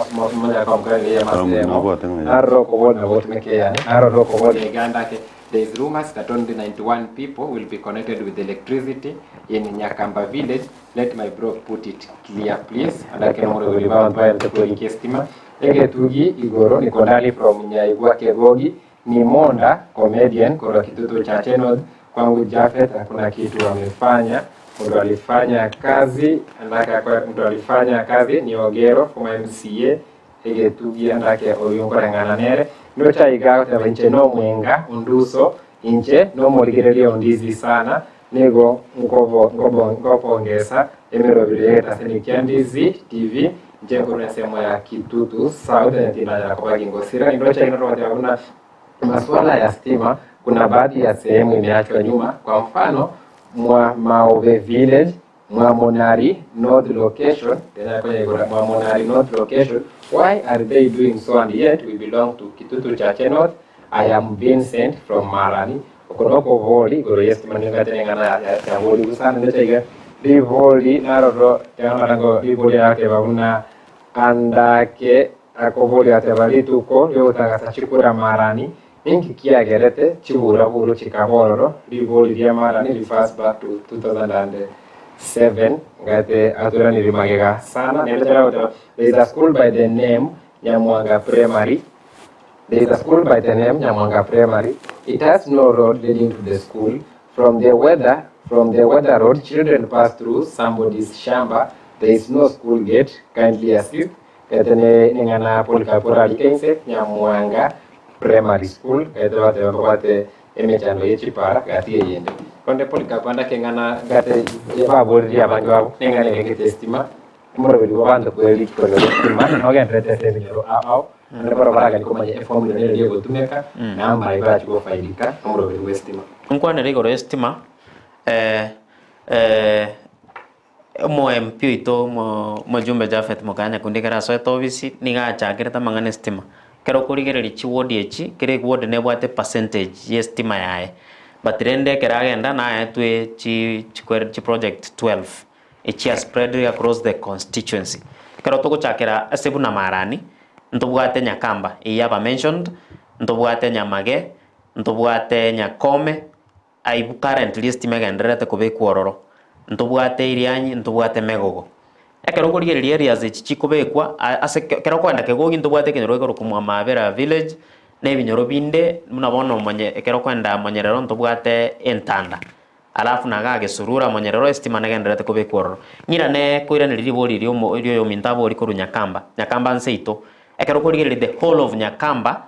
monyare kwamukera eyemo ase eyemo naroro okoboria nabo otumeke eyane naroro okoboria iga ndake There is rumors that only 91 people will be connected with electricity in Nyakamba village. Let my bro put it clear please. Andake nomoroberi bw'abanto baerete kwerinkia estima. Egetugi igoro niko ndani from Nyaigwa Kegogi ni Monda comedian korwa Kitutu Chache North kwangu Japhet hakuna kitu amefanya mtu alifanya kazi andake akwa mtu alifanya kazi ni Ogero former MCA Egetugi andake oyio nkoreng'ana nere, ndoche aiga agoteba inche nomwenga onduso, inche nomorigereria ondizi sana, nigo nkobo nkobo nkobongesa emerobiri y'egetaseni kia Ndizi TV, inche nkorwa ensemo ya Kitutu South onye tindanyara koba gingosira. Nindoche aiga togoteba buna masuala ya stima kuna baadhi ya sehemu imeachwa nyuma, kwa mfano mwa Maobe village Mwamonari North Location, Mwamonari North Location, why are they doing so and yet we belong to Kitutu Chache North? I am Vincent from Marani. Oko nokobori igoro y'estima nigo ngachete eng'ana yabori bosa ndoche iga ribori naroro ngo ribori arateba buna andake akoboria ateba rituko riogotangasa chikura Marani Ninki kiagerete chiburaburu chikaba ororo? Ribori ria Marani refers back to 2007 ngate atoiranirie magega sana naende chara goteba there is a school by the name Nyamwanga Primary there is a school by the name Nyamwanga Primary it has no road leading to the school from the weather from the weather road children pass through somebody's shamba there is no school gate kindly assist Gete ning'ana Polycarp orarike inse Nyamwanga Primary School, gete bateba mbabwate emechando ye chipara gati eyende. Konde Polycarp andake ng'ana gate baboririe abange babo neng'ana erengete estima, omoroberi bw'abanto kwe rikoro ri'estima nogenderete ase ebinyoro ao ao. Naende barabwo baraganie komanya eformula nere eria egotumeka, na amaye barachie gofaidika nomoroberi bw'estima. Nkwanere igoro y'estima, eh, eh, omo MP oito omo omojumbe Japhet Mokaya Nyakundi ekero asoete ofisi, nigo achakerete amang'ana estima. Ekero okorigereria chiward echi, kera eward nebwate percentage ya estima yaye, but rende ekero agenda naetwe chi chikwere chiproject 12. Echia spread across the constituency. Ekero togochakera ase buna Marani, ntobwate Nyakamba eyio yaba mentioned, ntobwate Nyamage, ntobwate Nyakome, aibwo currently estima egendererete kobekwa ororo, ntobwate Irianyi, ntobwate Megogo. Ekero okorigereria areas echi chikobekwa a- ase ekero okogenda Kegogi ntobwate ekenyoro gekorokwa Mwamabera village, na ebinyoro binde buna bono omonye ekero okogenda Monyerero ntobwate Entanda. Alafu na gagesurura monyerero estima negendererete kobekwa ororo. Ng'irane koiraneria ribori erio omo erio oyominto abori korwa Nyakamba. Nyakamba nseito. Ekero okorigereria the whole of Nyakamba,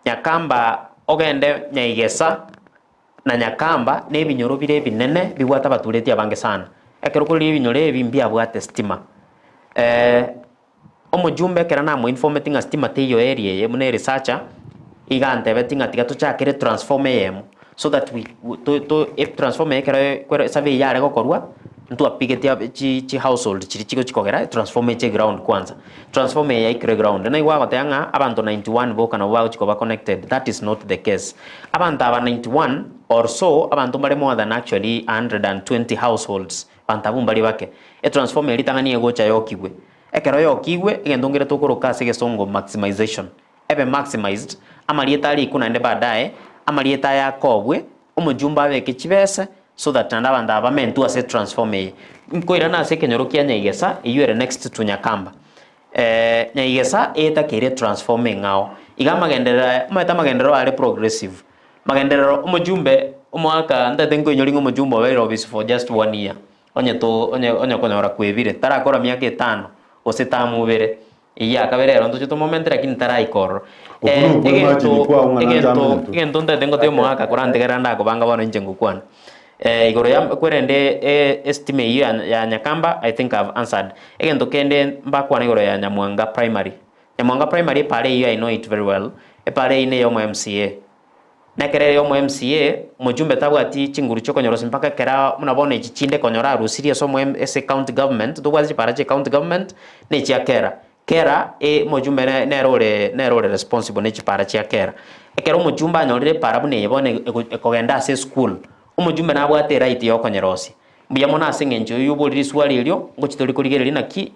Nyakamba ogende Nyaigesa na Nyakamba na ebinyoro bire ebinene bibwate abatureti abange sana. Ekero okorigereria ebinyoro ebi mbiabwate estima. Omojumbe ekero namoinfometi ng'a stima teiyo area eye buna eresearcher, iga antebeti ng'a tiga tochakere transformer eyemo so that we to to etransformer eye ekero ekero esurvey yare gokorwa, ntwapigeti abe chi chihousehold chiria chigochi kogera etransformer eche eground kwanza. Transformer eye yaikire eground, naigwa agoteba ng'a abanto 91 boka nabo bagochi koba connected, that is not the case. Abanto aba 91 or so, abanto mbare more than actually 120 households, abanto abwo mbare bake. Etransformer eria ritang'ani egocha yokigwe. Ekero yokigwe, egento nkere tokoroka ase egesongo maximization, ebe maximized, amarieta arikwe naende baadaye, amarieta aya akobwe, omojumbe abeke chibese, so that naende abanto aba bamentwe ase etransformer eye. Nkoirana ase ekenyoro kia Nyaigesa, eywo ere next to Nyakamba. Nyaigesa etakeire etransformer eng'ao. Iga amagenderero aya, omanyete amagenderero are progressive. Magenderero omojumbe, omwaka ntagete nkoinyori ng'a omojumbe obeire office for just one year. Onye to onye onye okonyora kwebire, tarakora miaka etano, gose tamu ibere, eyio ya kabere ero ntoche tomomente lakini taraika ororo. Okwo nokwo Egento imagine kwao ng'a egento nanchamentwe. egento ntagete ngotebie omogaka korantegerera ndakobanga bono inche ngokwana. Igoro ya kwerende estima eyio ya ya Nyakamba, I think I've answered. Egento kende mbakwane igoro ya Nyamwanga primary. Nyamwanga primary epara eyio I know it very well, epara eyio neya omo MCA. Na ekero ere omo MCA, omojumbe tabwati chinguru chiokonyorosia mpaka ekero buna bono echi chinde konyora arusirie ase omo ase county government, tobwate chipara chia county government na echia kera. Kera omojumbe nere ore nere ore responsible ne chipara chia kera. Ekero omojumbe anyorire epara buna eye bono ekogenda ase eschool, omojumbe nabwate eright ya okonyerosia. Mbuya mono ase eng'encho y'oboriri riswali erio, ngochi tori korigereria naki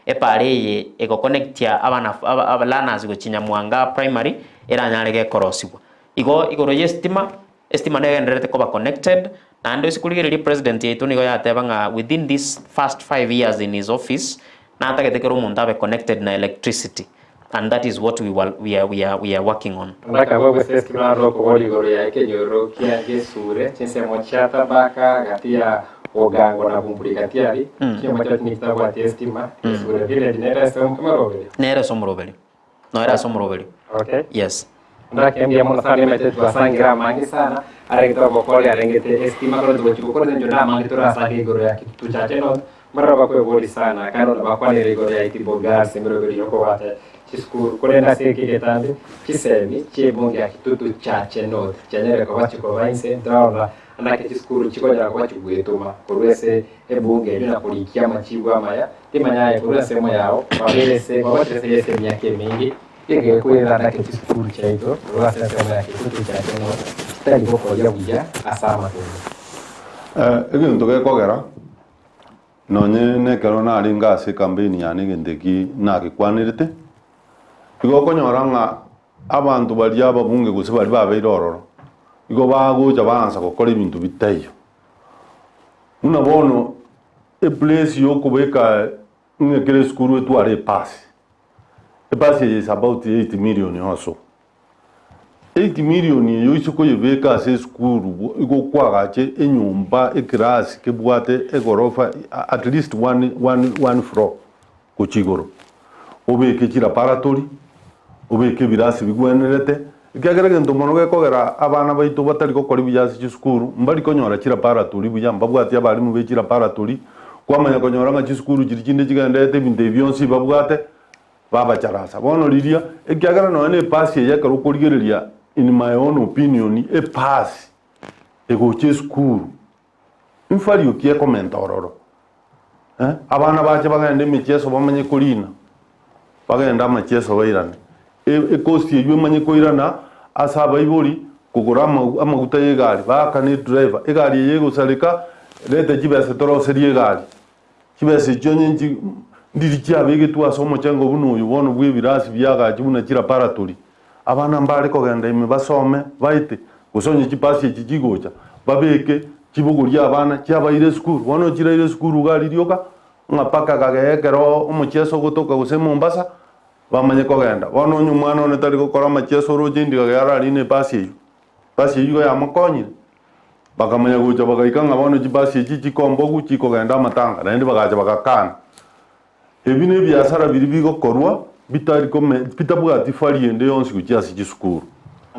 epara eye egokonectia abana aba learners gochia Nyamwanga primary eranyare gekorosigwa. Igo igoro y'estima, estima negendererete koba connected, naende ase korigereria president yaito nigo yateba ng'a within this first 5 years in his office, natagete kera omonto abe connected na electricity and that is what we were we are we are we are working on. Ndakabua gose estima naro okobora igoro ya ekenyoro kia Gesure, chinsemo chia Tabaka, gati ya Bogango na Bumburi gati aria, chinyomba chiao nigo chitabwati estima, Gesure village nere ase omoroberio. Nere ase omoroberio. Noere ase omoroberio. Okay. Yes. Ndake mbuya mono sana nimanyete twasangire amange sana arenge twagokora arengete estima kore togochi gokora engencho na amange torasange igoro ya Kitutu Chache North mbarabwo bakwebori sana kandi bono bakwanire igoro ya Itibo Girls emeroberi yokobwata chisukuru korende ase eke egetambe chisemi chiebunge ya Kitutu Chache North chianyarire koba chikoba inse ntorarora naki chisukuru chikonyara koba chigwetoma korwa ase ebunge eyio na korikia amachibu amaya timanya aye korwa ensemo yao kwabeire ase kwabwatire ase ase emiaka emenge Egekwera naki chisukuru chiaito korwa ase ensemo ya Kitutu Chache North chitari gokoria buya ase amatongo. Egento gekogera, nonye nekero narenge ase ecampaign yane egento eki nagekwanerete, igo okonyora ng'a abanto baria ababunge gose baria babeire ororo, igo bagocha baansa gokora ebinto bitaiyo. Buna bono eplace yokobeka ng'a kera esukuru etware epasi, epasi eye is about 8 million or so. 8 million eyo oise koyebeka ase esukuru igo okoagacha enyomba eclass kebwate egorofa at least one, one, one floor gochia igoro. Obeke chilaboratory, obeke ebirasi bigwenerete, ekiagera egento mono gekogera abana baito batari gokora buya ase chisukuru, mbari konyora chilaboratory buya, mbabwati abalimu be chilaboratory, kwamanya konyora ng'a chisukuru chiria chinde chigenderete ebinto ebi bionsi babwate. Babacharasa. Bono riria, ekiagera nonya na epasi eye ekero okorigereria in my own opinion, epasi egocha esukuru, mfario ki ekomenta ororo? Eh, abana bache bagende emechieso bamanye korina, bagende amachieso bairane. E- Ecost eywo emanye koirana ase abaibori kogora ama- amaguta ya egari, baakane edriver, egari eye egosareka, reta chibesa toroserie egari. Chibesa echio onye nchi ndiri chiabegetwe ase omochengo buna oyo bono bw'ebirasi bi'agachi buna chilaboratory. Abana mbare kogenda ime basome, baete, gose onye chipasi echi chigocha, babeke, chibogorie abana, chiabaire esukuru. Bono chiraire esukuru iga aria rioka, ng'a mpaka kagee ekero omochieso ogotoka gose Mombasa, bamanye kogenda. Bono onye omwana one tari gokora amachieso oroche indi kagee ararine ebasi eyio, ebasi eyio igo yamokonyire. Bakamanya gocha bagaika ng'a bono chibasi echi chikombogu chikogenda amatanga, naende bagacha bagakana. Ebi nebiasara biria bigokorwa bitari kome bitabwati fari ende yonsi gochia ase chisukuru.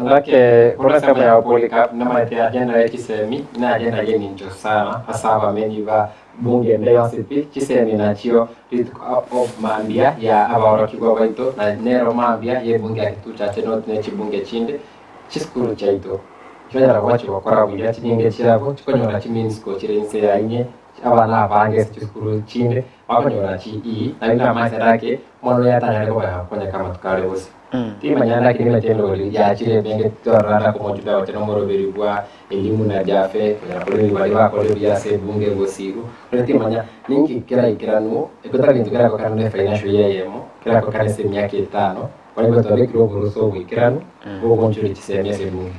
Ndake korwa ensemo ya Polycarp namaete agenda ye chisemi na agenda y'engencho sana ase abamenyi ba bunge ende yonsi pi chisemi nachio rituko of mambia ya abaorokigwa baito na nero mambia ye bunge ya Kitutu Chache North ne chibunge chinde Chisukuru chiaito chikonyara koba chigokora buya, chinyinge chiabo chikonyora chiminsiko chire inse ya inye, abana abange ase chisukuru chinde bakonyora chi E, naende namanyete ndake omwana oyo atanyare koba gakonyeka amatuko are bosio. Timanya ndake nimanyete endori yachire emenge twarora ndake omochumbe agocha nomoroberi bwa elimu na Jafe konyara korende baria bakorire buya ase ebunge gosiru, korende timanya ninki keraikeranu ekio tari gento keragokanwe ne financial year eyemo, keragokanwe ase emiaka etano. Barabwo twabekirwe oborusa oboikeranu bw'ogoonchoria chisemi ase ebunge.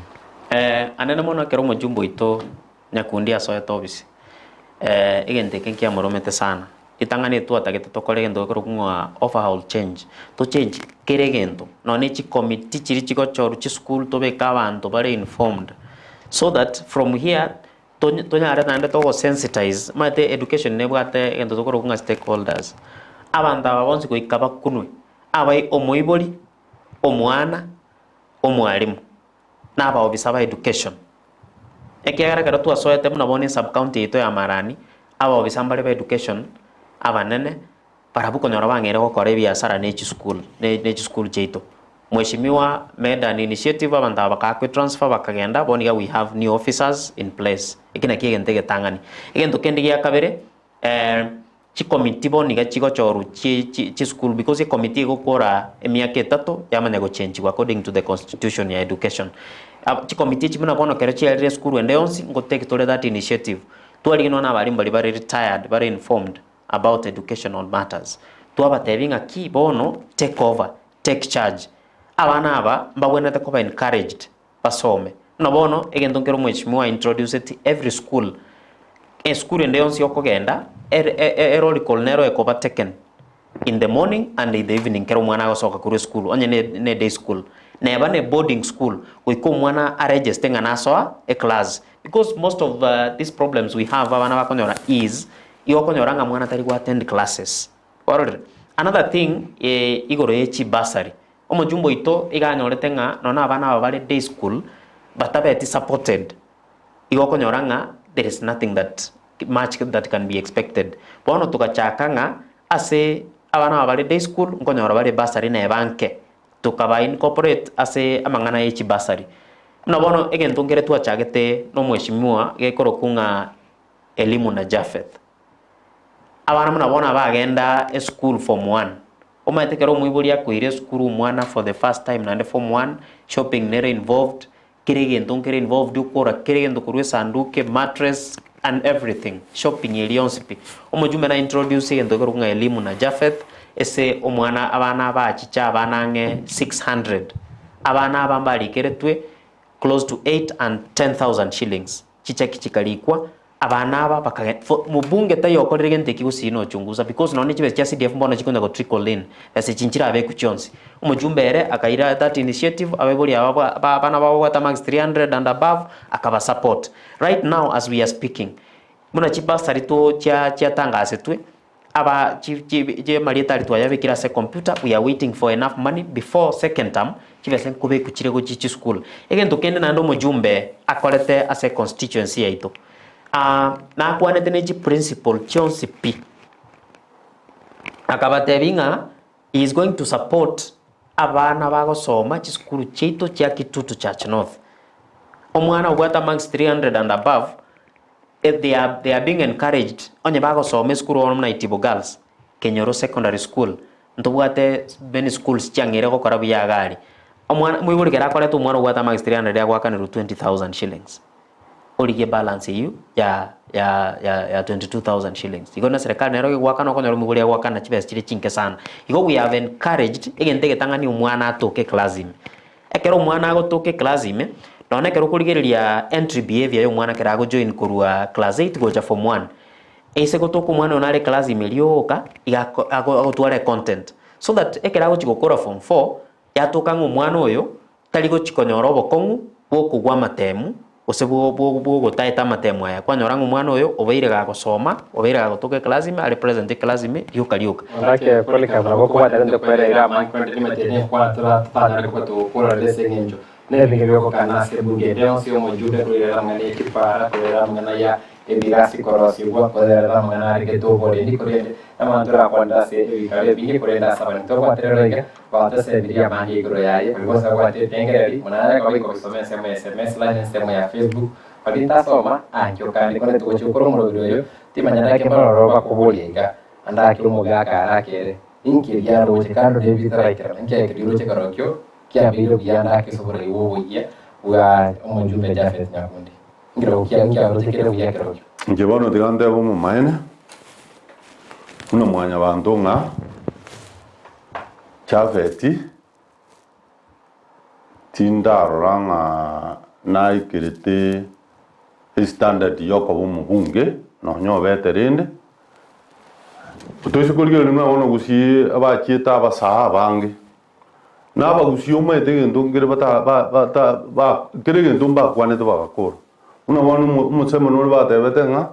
Anene mono ekero omojumbe oito Nyakundi asoete obisi, egento eke nkiamoromete sana. Ritang'ani twatagete tokore egento gekorokwa ng'a overhaul change, to change kera egento, nonye ne chicommittee chiria chigochorwa chisukuru tobeke abanto bare informed, so that from here tonyare naende togo sensitize, omanyete education nebwate egento tokorokwa ng'a stakeholders, abanto aba bonsi goika bakunwe. Abae omoibori, omwana, omwalimu, na abaofisa ba education. Ekiagera ekero twasoete buna bono esub county yaito ya Marani, abaofisa mbare ba education abanene, barabwo konyora bang'eire gokora ebiasara ne chisukuru ne ne chisukuru chiaito. Mweshimiwa made an initiative abanto aba bakaakwa etransfer bakagenda, bono iga we have new officers in place. Eki nakio egento egetang'ani. Egento kende gia kabere. Chikomiti bono iga chigochorwa chie chi chisukuru because ekomiti egokora emiaka etato yamanya gochenchigwa according to the constitution ya education. Ab chikomiti echi buna bono ekero chiarire esukuru ende yonsi ngo take tore that initiative, twarigia nonya na abalimu baria bare retired bare informed about educational matters, twabatebia ng'aki bono take over, take charge, abana aba mbabwenerete koba encouraged basome. Buna bono, egento nkere omweshimiwa aintroduceti every school, esukuru ende yonsi okogenda, ere e- e- erori call nero ekoba taken in the morning and in the evening kero omwana agosoka korwa esukuru, onye ne ne day school. Neba ne boarding school, goika omwana aregeste ng'a nasoa eclass. Because most of these problems we have abana bakonyora is, igo okonyora ng'a mwana tari go attend classes. Kwarorire? Another thing, igoro ye chibursary. Omochumba oito iga anyorete ng'a nonya abana aba bare day school batabeti supported, igo okonyora ng'a there is nothing that much that can be expected. Bono togachaka ng'a ase abana aba bare day school nkonyora bare bursary neba nke, tokaba incorporate ase amang'ana ye chibursary. Buna bono egento nkere twachagete na omweshimiwa gekorokwa ng'a Elimu na Japheth. Abana buna bono abagenda esukuru form one, omanyete ekero omoibori akoira esukuru omwana for the first time naende form one, shopping nere involved, kera egento nkere involved okora kera egento korwa esanduki, emattress and everything, shopping eria yonsi pi. Omojumbe na introduce egento ekerokwa ng'a Elimu na Japheth, ase omwana abana abachicha abana ang'e 600. Abana aba mbarikeretwe close to 8 and 10,000 shillings. Chicheki chikarikwa, abana aba bakage for mobunge taiyo okorire gento eki gusii nochungusa because nonya ne chibesa chia CDF mbono chikonya go trickle in, besa echi nchirabekwe chionsi. Omojumbe ere akaira that initiative, abaibori aba ba ba abana babo babwate marks 300 and above, akaba support. Right now as we are speaking, buna chibursary to chia chiatangasetwe, Aba chi chi chi amarieta aria twayabekire ase computer, we are waiting for enough money before second term, chibesa nkobekwa chire gochia chisukuru. Egento kende naende omojumbe akorete ase econstituency yaito, nakwanete ne chiprincipal chionsi pi, akabatebia ng'a. He is going to support abana bagosoma chisukuru chiaito chia Kitutu Church North. Omwana obwate amongst 300 and above, eh, they are, they are being encouraged onye bagosoma esukuru bono buna Itibo Girls, Kenyoro Secondary School, ntobwate many schools chiang'eire gokora buya iga aria. Omwana, moibori kero akoreta omwana obwate amongst 300 agoakanerwa 20,000 shillings. Origie balance eyio ya ya ya ya 22,000 shillings. Igo na serikali nero egoakana okonyora omobori agoakana chibesa chire chinke sana. Igo we have encouraged egento egetang'ani omwana atoke eclass ime. Ekero omwana agotoka eclass ime, nonya ekero okorigereria entry behavior ya omwana ekero agojoin korwa class eight gocha form one, ase gotoka omwana oyo nare eclass ime rioka, iga ako ago agotwara econtent. So that ekero agochi gokora form four, yatoka ng'a omwana oyo, Tari gochia konyora obokong'u bw'okogwa amatemu, gose bw'ogotaeta amatemu aya. Kwanyora ng'a omwana oyo obeire gagosoma, obeire gagotoka eclass ime, are present eclass ime rioka rioka. Orake Polycarp nabo okobwata rende kwereire amange korende nimanyete nenkwana tora totanyare koba togokorera ase eng'encho nebinge biogokana ase ebunge ende yonsi omojumbe korera amang'ana ye chipara korera amang'ana ya ebirasi korosigwa korera amang'ana aregete oborendi korende Namanto orakwanere ase ebikaro ebinge korende ase abanto tobwate rero iga, batosemirie amange igoro yaye, oria bonsi abwate ebirengererio, buna nare koba inkobisoma ensemo ya sms line, ensemo ya Facebook, baria ntasoma, ankio kande korende togochia gokora omorobiri oyo, timanya ndake mbaroro bakoboria iga, andake omogaka arakere, inki eria aroche kando nebi bitaraikerana, inki ekeria oroche kerokio kiabeire buya andake ase oborai bw'oboyia bwa omojumbe Japhet Nyakundi. Nkerokio kiaye nkiaroche kere buya kerokio. Inche bono tiga ntebe omomaene buna mwanyabanto ng'a Jafeti tindarora ng'a naikerete estandard yokoba omobunge nonya obete rende, toise korigereria buna bono gusii abachiete abasaa abange. Na abagusia omanyete egento nkere bata ba bata ba kera egento mbakwanete bagakora. Buna bono omo omosemo nore batebete ng'a,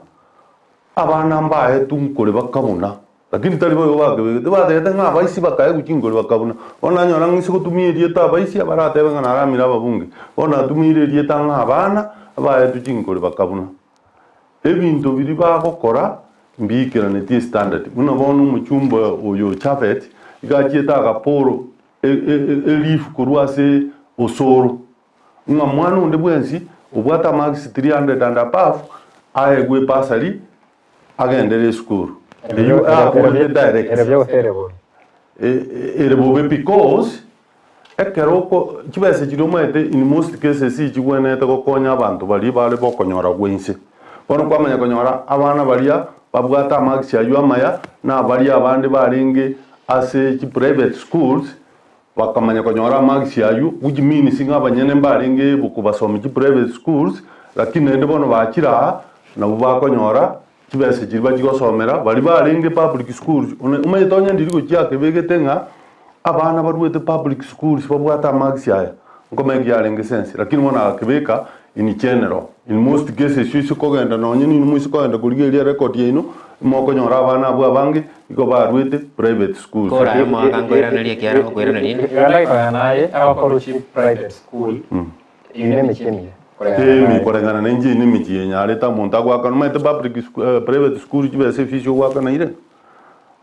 abana mbaetwe nkore bakabuna, lakini tari boigo bakebegete, batebete ng'a abaisi bakaegwa chinkore bakabuna. Bono nanyora ng'a ase gotumia erieta abaisi abaratebe ng'a naramire ababunge, bono natumiire erieta ng'a abana abaetwe chinkore bakabuna. Ebinto biria bagokora mbiikeranetie estandard. Buna bono omochumba oyo Japhet iga achiete agaporo elifu korwa ase osoro, ng'a mwana onde bwensi obwate amarks 300 and above aegwe ebursary agendere esukuru. Eyio aborete direct. Ere bobe because Ekero oko chibesa chiria omanyete in most cases chigwenerete gokonya abanto baria bare bokonyora gwa inse. Bono kwamanya konyora abana baria babwate amarks aywo amaya na baria abande barenge ase chi private schools bakamanya konyora amarks aywo which means ng'a abanyene mbarenge able kobasomia chi private schools lakini naende bono bachire aa nabwo bakonyora chibesa chiria bachigosomera baria barenge public schools omanyete onye ndiri gochia akebegete ng'a Abana baruete public schools babwate amarks aya, nkomanya ki yarenge sense, lakini bono agakebeka in general, in most cases ase kogenda nonye ninwe moise kogenda korigereria record yaino, mokonyora abana abwo abange igo baruete private schools. Kora aye omwaka nkoiranerie ekiagera ngokoiraneria inde. Iga ndagekogana naye abakoru chi private school eyio nemechie emiya koreng'ana Emi naye. koreng'ana na inche eye nemechie enyarete omonto agoakana omanyete public scho private school chibesa efees ogoakana ire.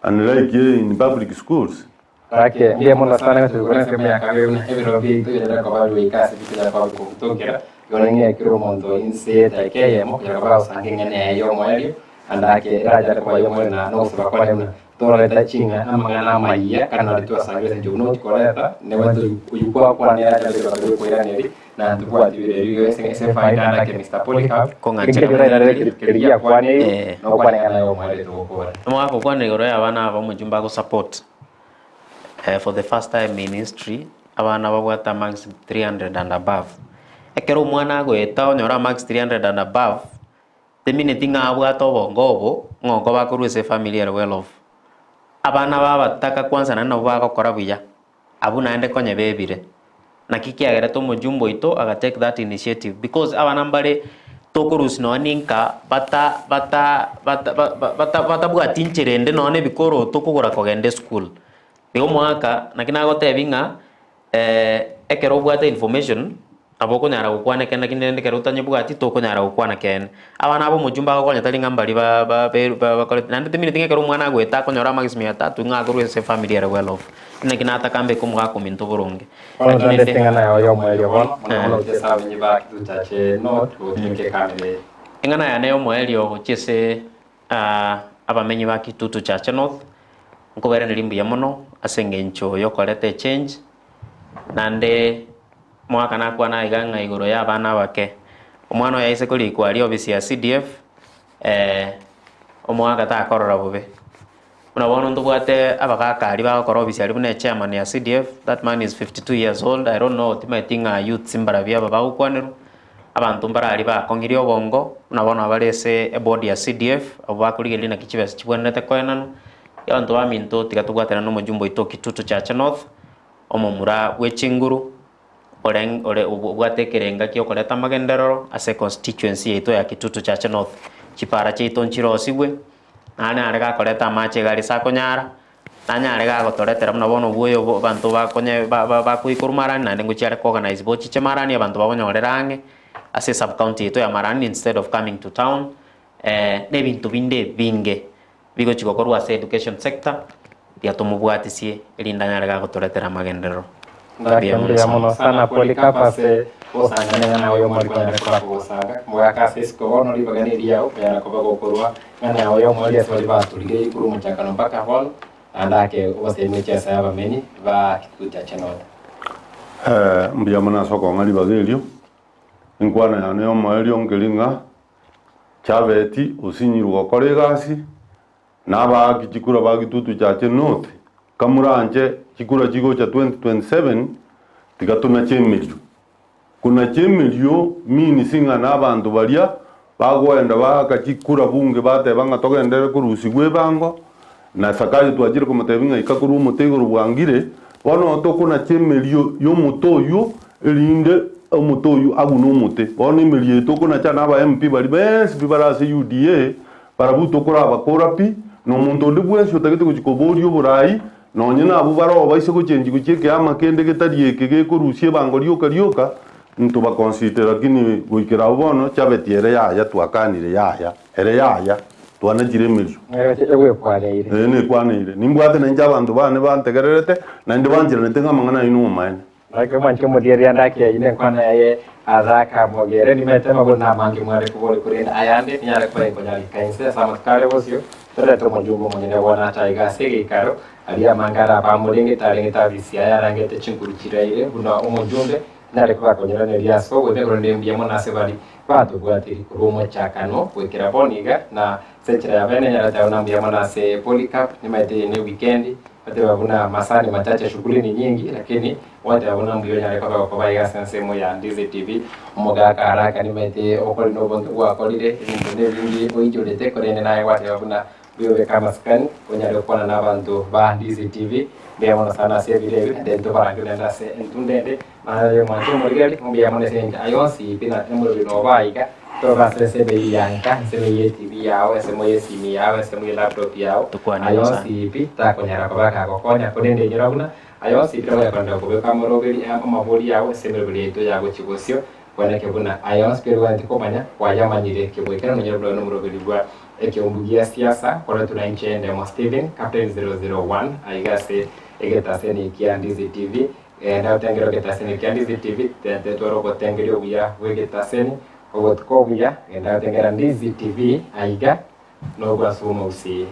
Unlike in public schools. Gaki, mbuya mono sana ng'a tobikore ensemo ya kabere buna ebiroro biaito bianyare koba bigoika ase bikonyara koba bikogotokera. Igo ning'e kera omonto inse y'edaika eyemo konyara koba agosanga eng'ana yaye y'omoerio, naende ake eranyare koba y'omoerio na nogosaba kwane buna tororete ching'a amang'ana amayia kare nari twasangire ase enchera buna ochi koreta nebwate oyio kwakwana eranyare koba gokoiraneria na ntobwati erio ase ase efaida naende ake Mister Polycarp Kong'achera ekero moiranerie. keria giakwaneirwe Eh. nokwane eng'ana y'omoerio togokora. Omogaka okwana igoro y'abana aba omochumba agosupport eh, for the first time in history abana babwate amarks 300 and above. Ekero omwana agoeta onyore amarks 300 and above, temineti ng'a abwate obongo obo ng'a okoba akorwa ase efamiri ere well off. Abana babataka kwanza naende nabo bagokora buya. Abwo naende konya bebire. Naki kiagerete omojumbe oito aga take that initiative because abana mbare tokorusia nonya ninka bata bata bata bata batabwati nchera ende nonya na ebikoroto kogora kogenda esukuru. Igo omogaka naki nagotebia ng'a ekero obwate information. Nabo okonyara gokwana ekeene lakini rende ekero otanyebwati tokonyara gokwana keene. Abana aba omochumba agokonya tari ng'a mbari ba- ba- be- ba- bakoreti naende timineti ng'a ekero omwana agoeta akonyora amagisi mia tatu ng'a akorwa ase efamiri ere well off. Naki nataka mbeke omogaka ominto boronge. Bono Lakini tande rende eng'ana yao y'omoerio bono, mono mono gochia ase abaminyi ba Kitutu Chache North gotumeka ekamera eye. Eng'ana yane y'omoerio gochia ase abamenyi ba Kitutu Chache North, nkobairaneria mbuya mono ase eng'encho yokoreta echange, naende Omogaka nakwana aiga ng'a igoro y'abana abake, omwana oyo aise korikwa aria ofisi ya CDF, omogaka takorora bobe. Buna bono ntobwate abagaka aria bagokora ofisi aria buna echairman ya CDF, that man is 52 years old, I don't know timanyeti ng'a youths mbarabwo aba bagokwanerwa, abanto mbare aria bakong'irie obongo, buna bono bare ase eboard ya CDF, abwo bakorigereria naki chibesa chibwenerete koenanwa, abanto baminto tiga tobwatane na omojumbe oito Kitutu Chache North, omomura bwe chinguru, ore ore obwate ekerenga gi'okoreta amagenderero ase econstituency yaito ya Kitutu Chache North. Chipara chiaito nchirosigwe, naende nare gakoreta amache iga aria ase akonyara, nanyare gagotoretera buna bono obwoyo obo abanto bakonye ba- ba- bakoikorwa marani naende ngochia are koorganize bochiche marani abanto babonyorere ang'e, ase esub county yaito ya Marani instead of coming to town, na ebinto binde ebinge bigochi gokorwa ase education sector, Tiga tomobwatisie, erinde anyare gagotoretera amagenderero. Ndake mbuya mono sana Polycarp ase gosanga neng'ana yao y'omweri konyara koba kogosanga. Mogaka ase isiko bono ribaga neriao konyara koba gokorwa ng'ana yao y'omweri ase baria baturire korwa omochakano mpaka bono, naende ake obasemie chiesa y'abamenyi ba Kitutu Chache North. Mbuya mono ase okong'a ribaga erio, enkwana yane y'omoerio nkeri ng'a Chabeti osinyirwe gokora egasi, Na abaaki chikura ba Gitutu Chache North, kamoranche chikura chigocha 2027, tiga tonache emerio. Konacha emerio means ng'a na abanto baria bagoenda baaka chikura bunge bateba ng'a togenderere korusigwa ebango, na Sakayo twachire komotebia ng'a ika korwa omote igoro bwangire, bono tokonacha emerio y'omote oyio erinde omote oyio agune omote. Bono emerio eye tokonacha na aba MP baria bensi pi bare ase UDA, Barabwo tokorabakora pi, na omonto onde bwensi otagete gochia koboria oboraai, nonye nabwo baroo baise gochenchia gochia ekeama kende getari eke gekorusia ebango rioka rioka, ntobaconsider lakini goikera abwo bono chabeti ere yaya twakanire yaya, ere yaya, twanachire emerio. Egwekwaneire. Ee nekwaneire. Nimbwate nainche abanto bane bantegererete, naende bancheranete ng'a amang'ana ayio nomomaene. Naki mwanche omorieria ndake inde enkwana yaye araka mogere, nimete amagoro namange mware koboria, korende ayande ninyare koba inkonyarika inse ase amatuko are bosio, torete omojumbe omonene bono acha iga ase egeikaro, aria amange arabe amorengete arengete abisi aye arangete chinguru chiraire buna omojumbe, anyare koba akonyiraneria ase ogoeta, korende mbuya mono ase baria batobwatiri korwa omochakano goikera bono iga, na ase enchera ya bene nyarete abwo na mbuya mono ase Polycarp, nimaete eye ne weekend, Bateba buna amasaa ni machache shughuli ni nyingi lakini gwateba buna mbuya onyare koba gokoba iga ase ensemo ya Ndizi TV omogaka haraka nimaete okore nobonge gwakorire ebinto nebingi oichorete korende naye gwateba buna mbuya obeke amasikani onyare gokwana na abanto ba Ndizi TV mbuya mono sana ase ebiro ebi naende ntobarange naende ase entunda ende Naye mwanche omorigeri, mbuya mono ase engencho aye onsi pi na omorobio noba aiga, tobe ase ensemo eyio ya nka, ensemo eyio y'etibi yao, ensemo y'esimi yao, ensemo y'elaptop yao, Tokwane aye bosa. onsi pi takonyara koba kagokonya, korende inyora buna aye onsi pi nabo kogenda kobeka amoroberi amabori ao ase emeroberi yaito ya gochia bosio, kweneke buna aye onsi pi origwenereti komanya kwayamanyire keboikera nonyore buna oyo nomoroberi bwa ekeumbu gia siasa, koretwe na inche Ndemo Stephen, Captain 001, aiga ase egetaseni kia Ndizi TV. Genda otengere egetaseni kia Ndizi TV, tetware obotengeria obuya bw'egetaseni, obotuko obuya, genda otengera Ndizi TV aiga nobwasuma gusii.